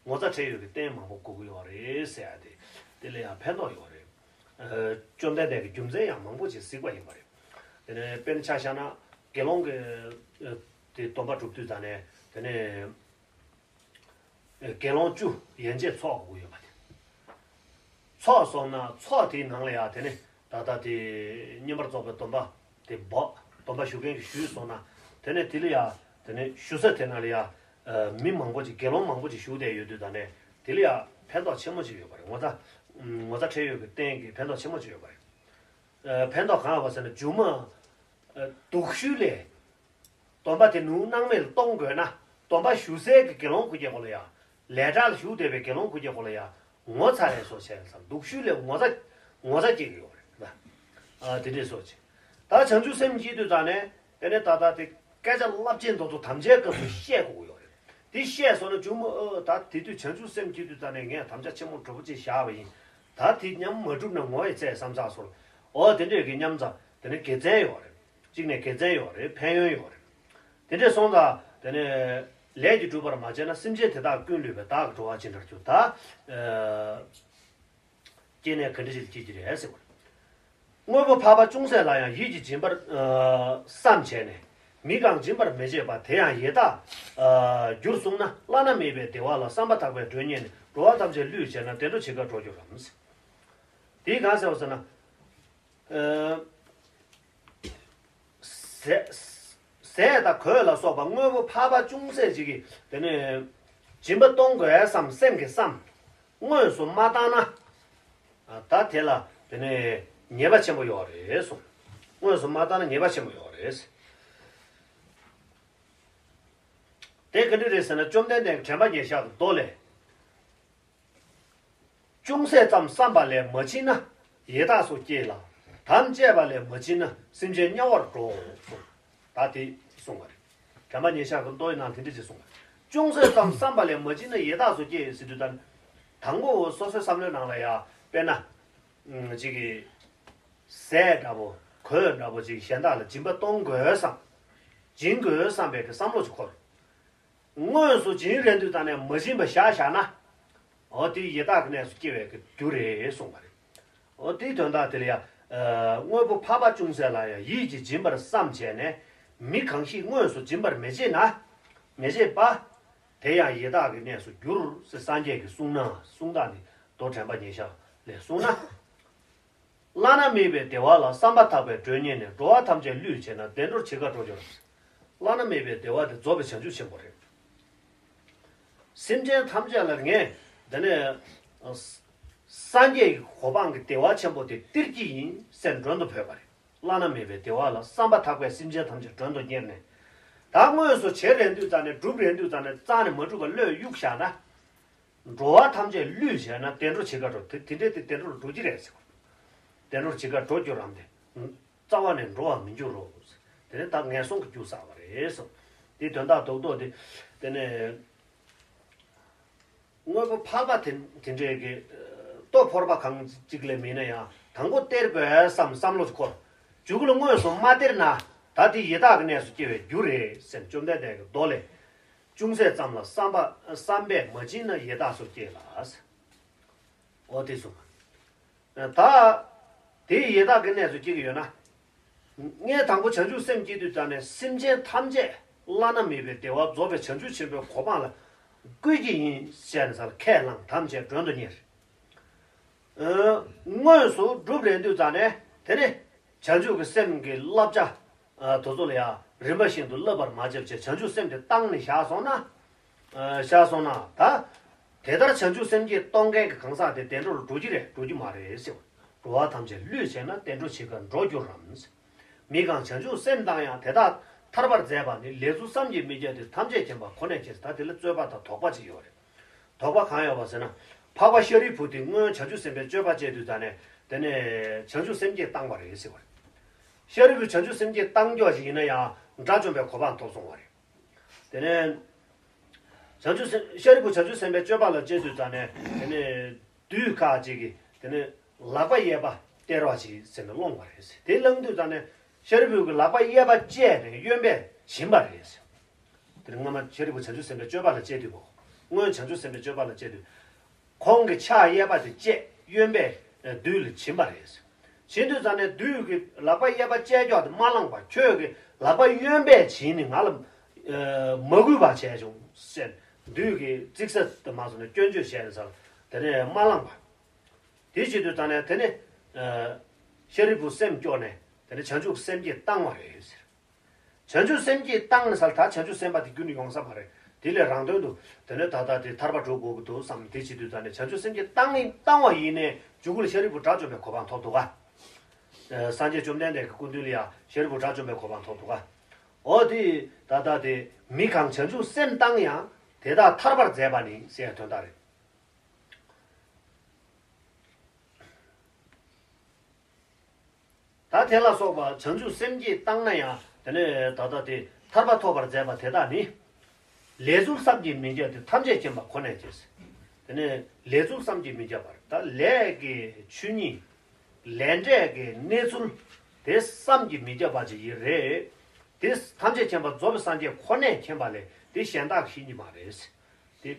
ངོ་ཚ་ཁྲེལ་ཡོད་ཀྱི་རྟེན་མང་པོ་དགོས་ཀྱི་ཡོད་རེད་ཟེར་ཡ་དེ་དེ་ལ་ཡང་ཕན་ཐོགས་ཡོད་རེད། བཅོམ་ལྡན་འདས་ཀྱི་རྒྱུ་མཚན་ཡང་མང་པོ་ཅིག་གཟིགས་པ་ཡིན་པ་རེད། དེ་ནས་དཔེར་ན་ཆ་བཞག་ན་དགེ་སློང་གི་དེ་སྡོམ་པ་སྒྲུབ་དུས་ད་ནས་དེ་ནས། དགེ་སློང་བཅུ་ཡན་ཆད་ཚོགས་དགོས་ཡོད་པ་དེ། ཚོགས་སོང་ན་ཚོགས་དེའི་ནང་ལ་ཡང་དེ་ནི་ད་ལྟ་དེ་བསྙེན་པར་རྫོགས་པའི་སྡོམ་པ་དེ་འབོག་སྡོམ་པ་ཞུ་མཁན་གྱིས་ཞུས་སོང་ན་དེ་ནི་དེ་ལ་ཡང་དེ་ནི་ཞུ་ས་དེ་ནང་ལ་ཡང་མི་མང་པོ་ཅིག་དགེ་སློང་མང་པོ་ཅིག་བཞུགས་བསྡད་ཡོད་དུས་ད་ནས་དེ་ལ་ཡང་ཕན་ཐོགས་ཆེན་མོ་ཅིག་ཡོད་པ་རེད། ངོ་ཚ་ངོ་ཚ་ཁྲེལ་ཡོད་ཀྱི་རྟེན་གྱི་ཕན་ཐོགས་ཆེན་མོ་ཅིག་ཡོད་པ་རེད། ཕན་ཐོགས་གང་ཡོད་པ་ཟེར་ན་མཇུག་མ། སྡུག་ཤོས་ལས། སྡོམ་པ་དེ་ནུས་སྣང་མེད་ལ་གཏོང་དགོས་ན་སྡོམ་པ་ཞུ་སའི་གི་དགེ་སློང་ཁུ་རྒྱལ་ཁོ་ལ་ཡ། ལས་གྲྭ་ལ་ཞུགས་བསྡད་པའི་དགེ་སློང་ཁུ་རྒྱལ་ཁོ་ལ་ཡ། ངོ་ཚ་རེ་སོ་བྱས་ཙང་སྡུག་ཤོས་ལས་ངོ་ཚ་ངོ་ཚ་སྐྱེ་གི་ཡོད་རེད་ད། ཨ་དེ་འདྲས་སོ་བྱས། ད་བྱང་ཆུབ་སེམས་སྐྱེས་དུས་ད་ནས་དེ་ནས་ད་ལྟ་དེ་སྐད་ཆ་རླབས་ཆེན་མདོ་ཚོ་དམ་བཅའི་སྐབས་སུ་བཤད་དགོས་ཀྱི་ཡོད་རེད། དེ་བཤད་སོང་ན་མཇུག་མ་ཨོ་ད་དེ་དུས་བྱང་ཆུབ་སེམས་སྐྱེས་དུས་ད་ནས་ངས་དམ་བཅའ་ཆེན་མོ་གྲོགས་པོ་ཅིག་བཞག་པ་ཡིན། ད་དེ་མཉམ་མ་གྲུབ་ན་ངོ་ཡི་ཚད་བསམ་ཚགས་སོང་། ཨོ་དེ་འདྲས་ཀྱི་མཉམ་ཚ་དེ་ནས་དགེ་མཚན་ཡོད་རེད། གཅིག་ནས་དགེ་མཚན་ཡོད་རེད། ཕན་ཡོན་ཡོད་རེད། དེ་འདྲས་སོང་ཙང་དེ་ནས་ལས་ཀྱིས་བསྒྲུབ་པར་མ་བྱས་ན། སེམས་ཅན་དེ་དག་ཀུན་བསླུས་པས། བདག་གི་འགྲོ་བ་ཇི་འདྲར་འགྱུར། ད། ཨ། སྐྱེས་ནས་ག་འདྲ་ཞིག་སྐྱེ་གི་རེད་ཟེར་བ། དངོས་པོ་འཕགས་པ་ཅུང་ཟད་ལ་ཡང་ཡིད་ཀྱིས་སྦྱིན་པར་ཨ་བསམ་བྱས་ནས། མི་གང་སྦྱིན་པར་མི་བྱེད་པ། དེ་ཡང་ཡི་དྭགས་ཨ་འགྱུར་གསུངས་ན། བླ་ན་མེད་པའི་བདེ་བ་ལ་བསམ་པ་ཐག་པས་མགྲོན་གཉེར་ནས། འགྲོ་བ་ཐམས་ཅད་བསླུས་བྱས་ན། བདེ་འགྲོར་ཇི་འགར་འགྲོ་འགྱུར་རམ། དེས་གང་ཟེར་བ་ཟེར་ན། ཨ། ཟས། ཟས་དང་གོས་ལ་སོགས་པ་དངོས་པོ་འཕགས་པ་ཅུང་ཟད་ཅིག་གིས་དེ་ནས་སྦྱིན་པ་གཏོང་དགོས་བསམ་སེམས་ཀྱིས་བསམ། དངོས་སུ་མ་བཏང་ན། ད་དེ་ལ་དེ་ནས་ཉེས་པ་ཆེན་པོ་ཡོད་རེད་གསུངས། དངོས་སུ་མ་བཏང་ན་ཉེས་པ་ཆེན་པོ་ཡོད་རེད། དེ་ག་འདྲ་རེད་ཟེར་ན། བཅོམ་ལྡན་འདས་ཀྱིས་དྲན་པ་ཉེར་བཞག་གི་མདོ་ལས། ཅུང་ཟད་ཙམ་བསམ་པ་ལས་མ་བྱིན་ན་ཡི་དྭགས་སུ་སྐྱེ་ལ། དམ་བཅས་པ་ལས་མ་བྱིན་ན་སེམས་ཅན་དམྱལ་བར་འགྲོ་གསུངས། ད་དེ་གསུངས་པ་རེད། དྲན་པ་ཉེར་བཞག་གི་མདོ་ཡི་ནང་དེ་འདྲ་ཅིག་གསུངས་པ་རེད། ཅུང་ཟད་ཙམ་བསམ་པ་ལས་མ་བྱིན་ན་ཡི་དྭགས་སུ་སྐྱེ་ཟེར་དུས། ད་དང་པོ་སོ་སོའི་བསམ་བློའི་ནང་ལ་ཡ། དཔེར་ན། ཨ། ཅིག་གིས་ཟས་འདྲ་པོ་གོས་འདྲ་པོ་ཅིག་གཞན་དག་ལ་སྦྱིན་པ་གཏོང་དགོས་བསམ། སྦྱིན་དགོས་བསམ་པའི་གི་བསམ་བློ་ཅིག་འཁོར། དངོས་སུ་སྦྱིན་རན་དུས་ཙམ་ནས་མ་སྦྱིན་པ་བཞག་བཞག་ན། འོ་དེ་ཡི་དྭགས་ཀྱི་གནས་སུ་སྐྱེ་བའི་རྒྱུ་རེད་གསུངས་པ་རེད། འོ་དེའི་དོན་དག་དེ་ལ་ཡང་། ཨ། དངོས་པོ་འཕགས་པ་ཅུང་ཟད་ལ་ཡང་ཡིད་ཀྱིས་སྦྱིན་པར་བསམ་བྱས་ནས། མི་གང་ཞིག་དངོས་སུ་སྦྱིན་པར་མི་བྱེད་ན། མི་བྱེད་པ། དེ་ཡང་ཡི་དྭགས་ཀྱི་གནས་སུ་འགྱུར་ཟེར་སངས་རྒྱས་ཀྱིས་གསུངས་ན། གསུངས་སྟངས་འདི་མདོ་དྲན་པ་ཉེར་བཞག་ལས་གསུངས་ན། བླ་ན་མེད་པའི་བདེ་བ་ལ་བསམ་པ་ཐག་པས་མགྲོན་གཉེར་ནས། འགྲོ་བ་ཐམས་ཅད་བསླུས་བྱས་ན། བདེ་འགྲོར་ཇི་འགར་འགྲོ་འགྱུར། བླ་ན་མེད་པའི་བདེ་བ་དེ་རྫོགས་པའི་བྱང་ཆུབ་ཆེན་པོ་རེད། སེམས་ཅན་ཐམས་ཅད་ལ་ངས་དེ་ནས་སངས་རྒྱས་ཀྱི་གོ་འཕང་གི་བདེ་བ་ཆེན་པོ་དེ་སྟེར་གྱི་ཡིན་ཟེར་མགྲོན་དུ་བོས་པ་རེད། བླ་ན་མེད་པའི་བདེ་བ་ལ་བསམ་པ་ཐག་པས་སེམས་ཅན་ཐམས་ཅད་མགྲོན་དུ་གཉེར་ནས། ད་དངོས་སུ་བྱེད་རན་དུས་ཙམ་ནས། སྒྲུབ་རན་དུས་ཙམ་ནས་རྩ་ནས་མ་གྲུབ་པ་བློས་གཡུག་བཞག་ན། འགྲོ་བ་ཐམས་ཅད་བསླུས་བྱས་ན། བདེ་འགྲོར་ཇི་འགར་འགྲོ། དེ་དེ་འདྲའི་དེ་བདེ་འགྲོར་འགྲོ་གི་རེད་ཟེར། བདེ་འགྲོར་ཇི་འགར་འགྲོ་འགྱུར་རམ་དེ། རྩ་བ་ནས་འགྲོ་བར་མི་འགྱུར་རོ། དེ་ནས་ད་ངན་སོང་གི་རྒྱུ་བསགས་པ་རེད་གསུངས། དེའི་དོན་དག་རྡོག་རྡོག་དེ། དེ་ནས་དངོས་པོ་འཕགས་པ་དེ་དེ་འདྲའི་གི་ལྟོ་ཕོར་པ་གང་གཅིག་ལས་མིན་ན་ཡང་། དང་པོ་སྟེར་དགོས་བསམ་བསམ་བློ་ཅིག་འཁོར། མཇུག་ལ་དངོས་སུ་མ་སྟེར་ན། ད་དེ་ཡི་དྭགས་ཀྱི་གནས་སུ་སྐྱེ་བའི་རྒྱུ་རེད་ཟེར། བཅོམ་ལྡན་འདས་ཀྱི་མདོ་ལས། ཅུང་ཟད་ཙམ་ལ་བསམ་པ་བསམ་པས་མ་བྱིན་ན། ཡི་དྭགས་སུ་སྐྱེ་ལ། འོ་དེ་གསུངས། ད་དེ་ཡི་དྭགས་ཀྱི་གནས་སུ་སྐྱེ་གི་ཡོད་ན། ངས་དང་པོ་བྱང་ཆུབ་སེམས་བསྐྱེད་དུས་ཙམ་ནས། སེམས་ཅན་ཐམས་ཅད་བླ་ན་མེད་པའི་བདེ་བ་རྫོགས་པའི་བྱང་ཆུབ་ཆེན་པོའི་གོ་འཕང་ལ་བཀོད་ཀྱི་ཡིན་ཟེར་ནས་ཁས་བླངས། དམ་བཅས་མགྲོན་དུ་གཉེར། ཨ། དངོས་སུ་སྒྲུབ་རན་དུས་ཙམ་ནས། དེ་ནི་བྱང་ཆུབ་ཀྱི་སེམས་ཀྱི་བསླབ་བྱ། ཨ། དེ་ཚོ་ལ་ཡང་རིམ་པ་བཞིན་དུ་བསླབ་པར་མ་བྱས་པ་བྱས། བྱང་ཆུབ་སེམས་དེ་བཏང་ནས་བཞག་སོང་ན། ཨ། བཞག་སོང་ན། ད་དེ་ལྟར་བྱང་ཆུབ་སེམས་བསྐྱེད་གཏོང་མཁན་གྱི་གང་ཟག་དེ་བདེ་འགྲོ་ལ་འགྲོ་གི་རེད། འགྲོ་གི་མ་རེད་ཟེར། འགྲོ་བ་ཐམས་ཅད་བསླུས་བྱས་ན། བདེ་འགྲོར་ཇི་འགར་འགྲོ་འགྱུར་རམ། མི་གང་བྱང་ཆུབ་སེམས་བཏང་ཡང་། དེ་དག་ཐར་པར་མཛད་པ་ནི། ལས་ཚུལ་བསམ་གྱིས་མི་ཁྱབ་སྟེ། ཐམས་ཅད་མཁྱེན་པ་ཁོ་ནས་མཁྱེན། ད་དེ་ལ་རྩོད་པ་དང་དོགས་པ་ཅིག་ཡོད་རེད། དོགས་པ་གང་ཡོད་པ་ཟེར་ན། འཕགས་པ་ཤཱ་རིའི་བུ་དེ་སྔོན་བྱང་ཆུབ་སེམས་དཔའི་སྤྱོད་པ་སྤྱད་དུས་ཙམ་ནས། དེ་ནས་བྱང་ཆུབ་སེམས་བསྐྱེད་བཏང་བ་རེད་ཟེར་བ་རེད། ཤཱ་རིའི་བུས་བྱང་ཆུབ་སེམས་བསྐྱེད་བཏང་ཀྱོག་ཞིག་ཡིན་ན་ཡང་། དགྲ་བཅོམ་པའི་གོ་འཕང་ཐོབ་སོང་བ་རེད། དེ་ནས་བྱང་ཆུབ་སེམས། ཤཱ་རིའི་བུ་བྱང་ཆུབ་སེམས་དཔའི་སྤྱོད་པ་ལ་སྤྱད་དུས་ཙམ་ནས། དེ་ནས་བདུད་ཁ་ཅིག་གིས་དེ་ནས་ལག་པ་གཡས་པ་སྟེར་བ་ཅིག་ཟེར་ནས་སློང་བ་རེད་ཟེར། དེ་བླངས་དུས་ཙམ་ནས་ཤཱ་རིའི་བུ་གིས་ལག་པ་གཡས་པ་བཅད་ནས་གཡོན་པས་བྱིན་པ་རེད་ཟེར། དེ་ནས་སྔ་མ་ཤཱ་རིའི་བུ་བྱང་ཆུབ་སེམས་དཔའི་སྤྱོད་པ་ལ་སྤྱད་དུས་མོ། སྔོན་བྱང་ཆུབ་སེམས་དཔའི་སྤྱོད་པ་ལ་སྤྱད་དུས། ཁོང་གི་ཕྱག་གཡས་པ་དེ་བཅད། གཡོན་པས་བདུད་ལ་བྱིན་པ་རེད། བྱིན་དུས་ཙམ་ནས་བདུད་ཀྱིས་ལག་པ་གཡས་པ་བཅད་ཀྱོག་དེ་མ་བླངས་པར། ཁྱོད་ཀྱིས་ལག་པ་གཡོན་པས་བྱིན་ནས་ང་ལ་མ་གུས་པ་བྱས་བྱུང་ཟེར། བདུད་ཀྱིས་ཙིག་ཟ་དེ་མ་སོང་ནས་སྐྱོན་བརྗོད་བྱས་ནས་ཟེར། དེ་ནས་མ་བླངས་པར། དེ་བྱེད་དུས་ཙམ་ནས་དེ་ནས་ཤཱ་རིའི་བུ་སེམས་སྐྱོ་ནས། དེ་ནས་བྱང་ཆུབ་སེམས་བསྐྱེད་བཏང་བ་རེད་ཟེར། བྱང་ཆུབ་སེམས་བསྐྱེད་བཏང་ནས་ཟེར། ད་བྱང་ཆུབ་སེམས་དཔའ་དེ་ཁྱོན་ནས་ཡོང་ས་མ་རེད། དེ་ལས་རང་དོན་དུ་དེ་ནས་ད་ལྟ་དེ་ཐར་པ་འགྲོ་དགོས་ཀྱི་འདུག་བསམ། དེ་བྱེད་དུས་ཙམ་ནས་བྱང་ཆུབ་སེམས་བསྐྱེད་བཏང་ཡིན། བཏང་བ་ཡིན་ནའི་མཇུག་ལ་ཤཱ་རིའི་བུ་དགྲ་བཅོམ་པའི་གོ་འཕང་ཐོབ་འདུག་ག། ཨ། སངས་རྒྱས་བཅོམ་ལྡན་འདས་ཀྱི་སྐུ་མདུན་ལ་ཡང་ཤཱ་རིའི་བུ་དགྲ་བཅོམ་པའི་གོ་འཕང་ཐོབ་འདུག་ག། འོ་དེ་ད་ལྟ་དེ། མི་གང་བྱང་ཆུབ་སེམས་བཏང་ཡང་། དེ་དག་ཐར་པར་མཛད་པ་ནི་ཟེར་ཡ་དོན་དག་རེད། ད་དེ་ལ་སོགས་པ་བྱང་ཆུབ་སེམས་བསྐྱེད་བཏང་ན་ཡང་། དེ་ནས་ད་ལྟ་དེ་ཐར་པ་ཐོབ་པར་མཛད་པ་དེ་དག་ནི། ལས་ཚུལ་བསམ་གྱིས་མི་ཁྱབ་སྟེ། ཐམས་ཅད་མཁྱེན་པ་ཁོ་ནས་མཁྱེན། དེ་ནས་ལས་ཚུལ་བསམ་གྱིས་མི་ཁྱབ་པར། ད་ལས་ཀྱི་ཆོས་ཉིད། ལས་འབྲས་ཀྱི་གནས་ཚུལ། དེ་བསམ་གྱིས་མི་ཁྱབ་པ་ཅིག་ཡིན་རེད། དེ་ཐམས་ཅད་མཁྱེན་པ་རྫོགས་པའི་སངས་རྒྱས་ཁོ་ནས་མཁྱེན་པ་ལས་དེ་གཞན་དག་གིས་ཤེས་ཀྱི་མ་རེད། དེ་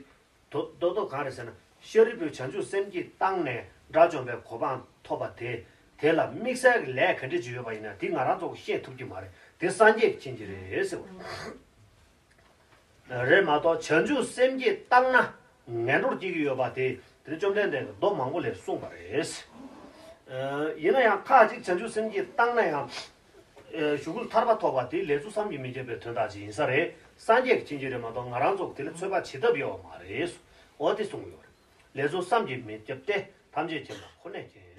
མདོ་མདོ་མདོ་གང་རེད་ཟེར་ན། ཤཱ་རིའི་བུས་བྱང་ཆུབ་སེམས་ཀྱིས་བཏང་ནས་དགྲ་བཅོམ་པའི་གོ་འཕང་ཐོབ་པ་དེ། དེ་ལ་དམིགས་བསལ་གྱི་ལས་ག་འདྲ་ཅིག་ཡོད་པ་ཡིན་ན་དེ་ང་རང་ཚོ་གིས་ཤེས་ཐུབ་ཀྱི་མ་རེད། དེ་སངས་རྒྱས་ཀྱིས་མཁྱེན་གྱི་རེད་ཟེར་བ་རེད་མ་གཏོགས། བྱང་ཆུབ་སེམས་ཀྱིས་བཏང་ན་ངན་འགྲོར་སྐྱེ་གི་ཡོད་པ་དེ་དེ་བཅོམ་ལྡན་འདས་ཀྱིས་མདོ་མང་པོ་ལས་གསུངས་པ་རེད། ཡིན་ན་ཡང་ཁ་ཅིག་བྱང་ཆུབ་སེམས་ཀྱིས་བཏང་ན་ཡང་། ཨེ། གཞུག་གུ་ཐར་པ་ཐོབ་པ་དེ་ལས་ཚུལ་བསམ་གྱིས་མི་ཁྱབ་པའི་དོན་དག་ཅིག་ཡིན་ས་རེད། སངས་རྒྱས་ཀྱིས་མཁྱེན་གྱི་རེད་མ་གཏོགས་ང་རང་ཚོ་དེ་ལ་ཚོད་དཔག་བྱེད་ཐབས་ཡོད་པ་མ་རེད། འོ་དེ་གསུངས་ཡོད་རེད། ལས་ཚུལ་བསམ་གྱིས་མི་ཁྱབ་སྟེ། ཐམས་ཅད་མཁྱེན་པ་ཁོ་ནས་མཁྱེན།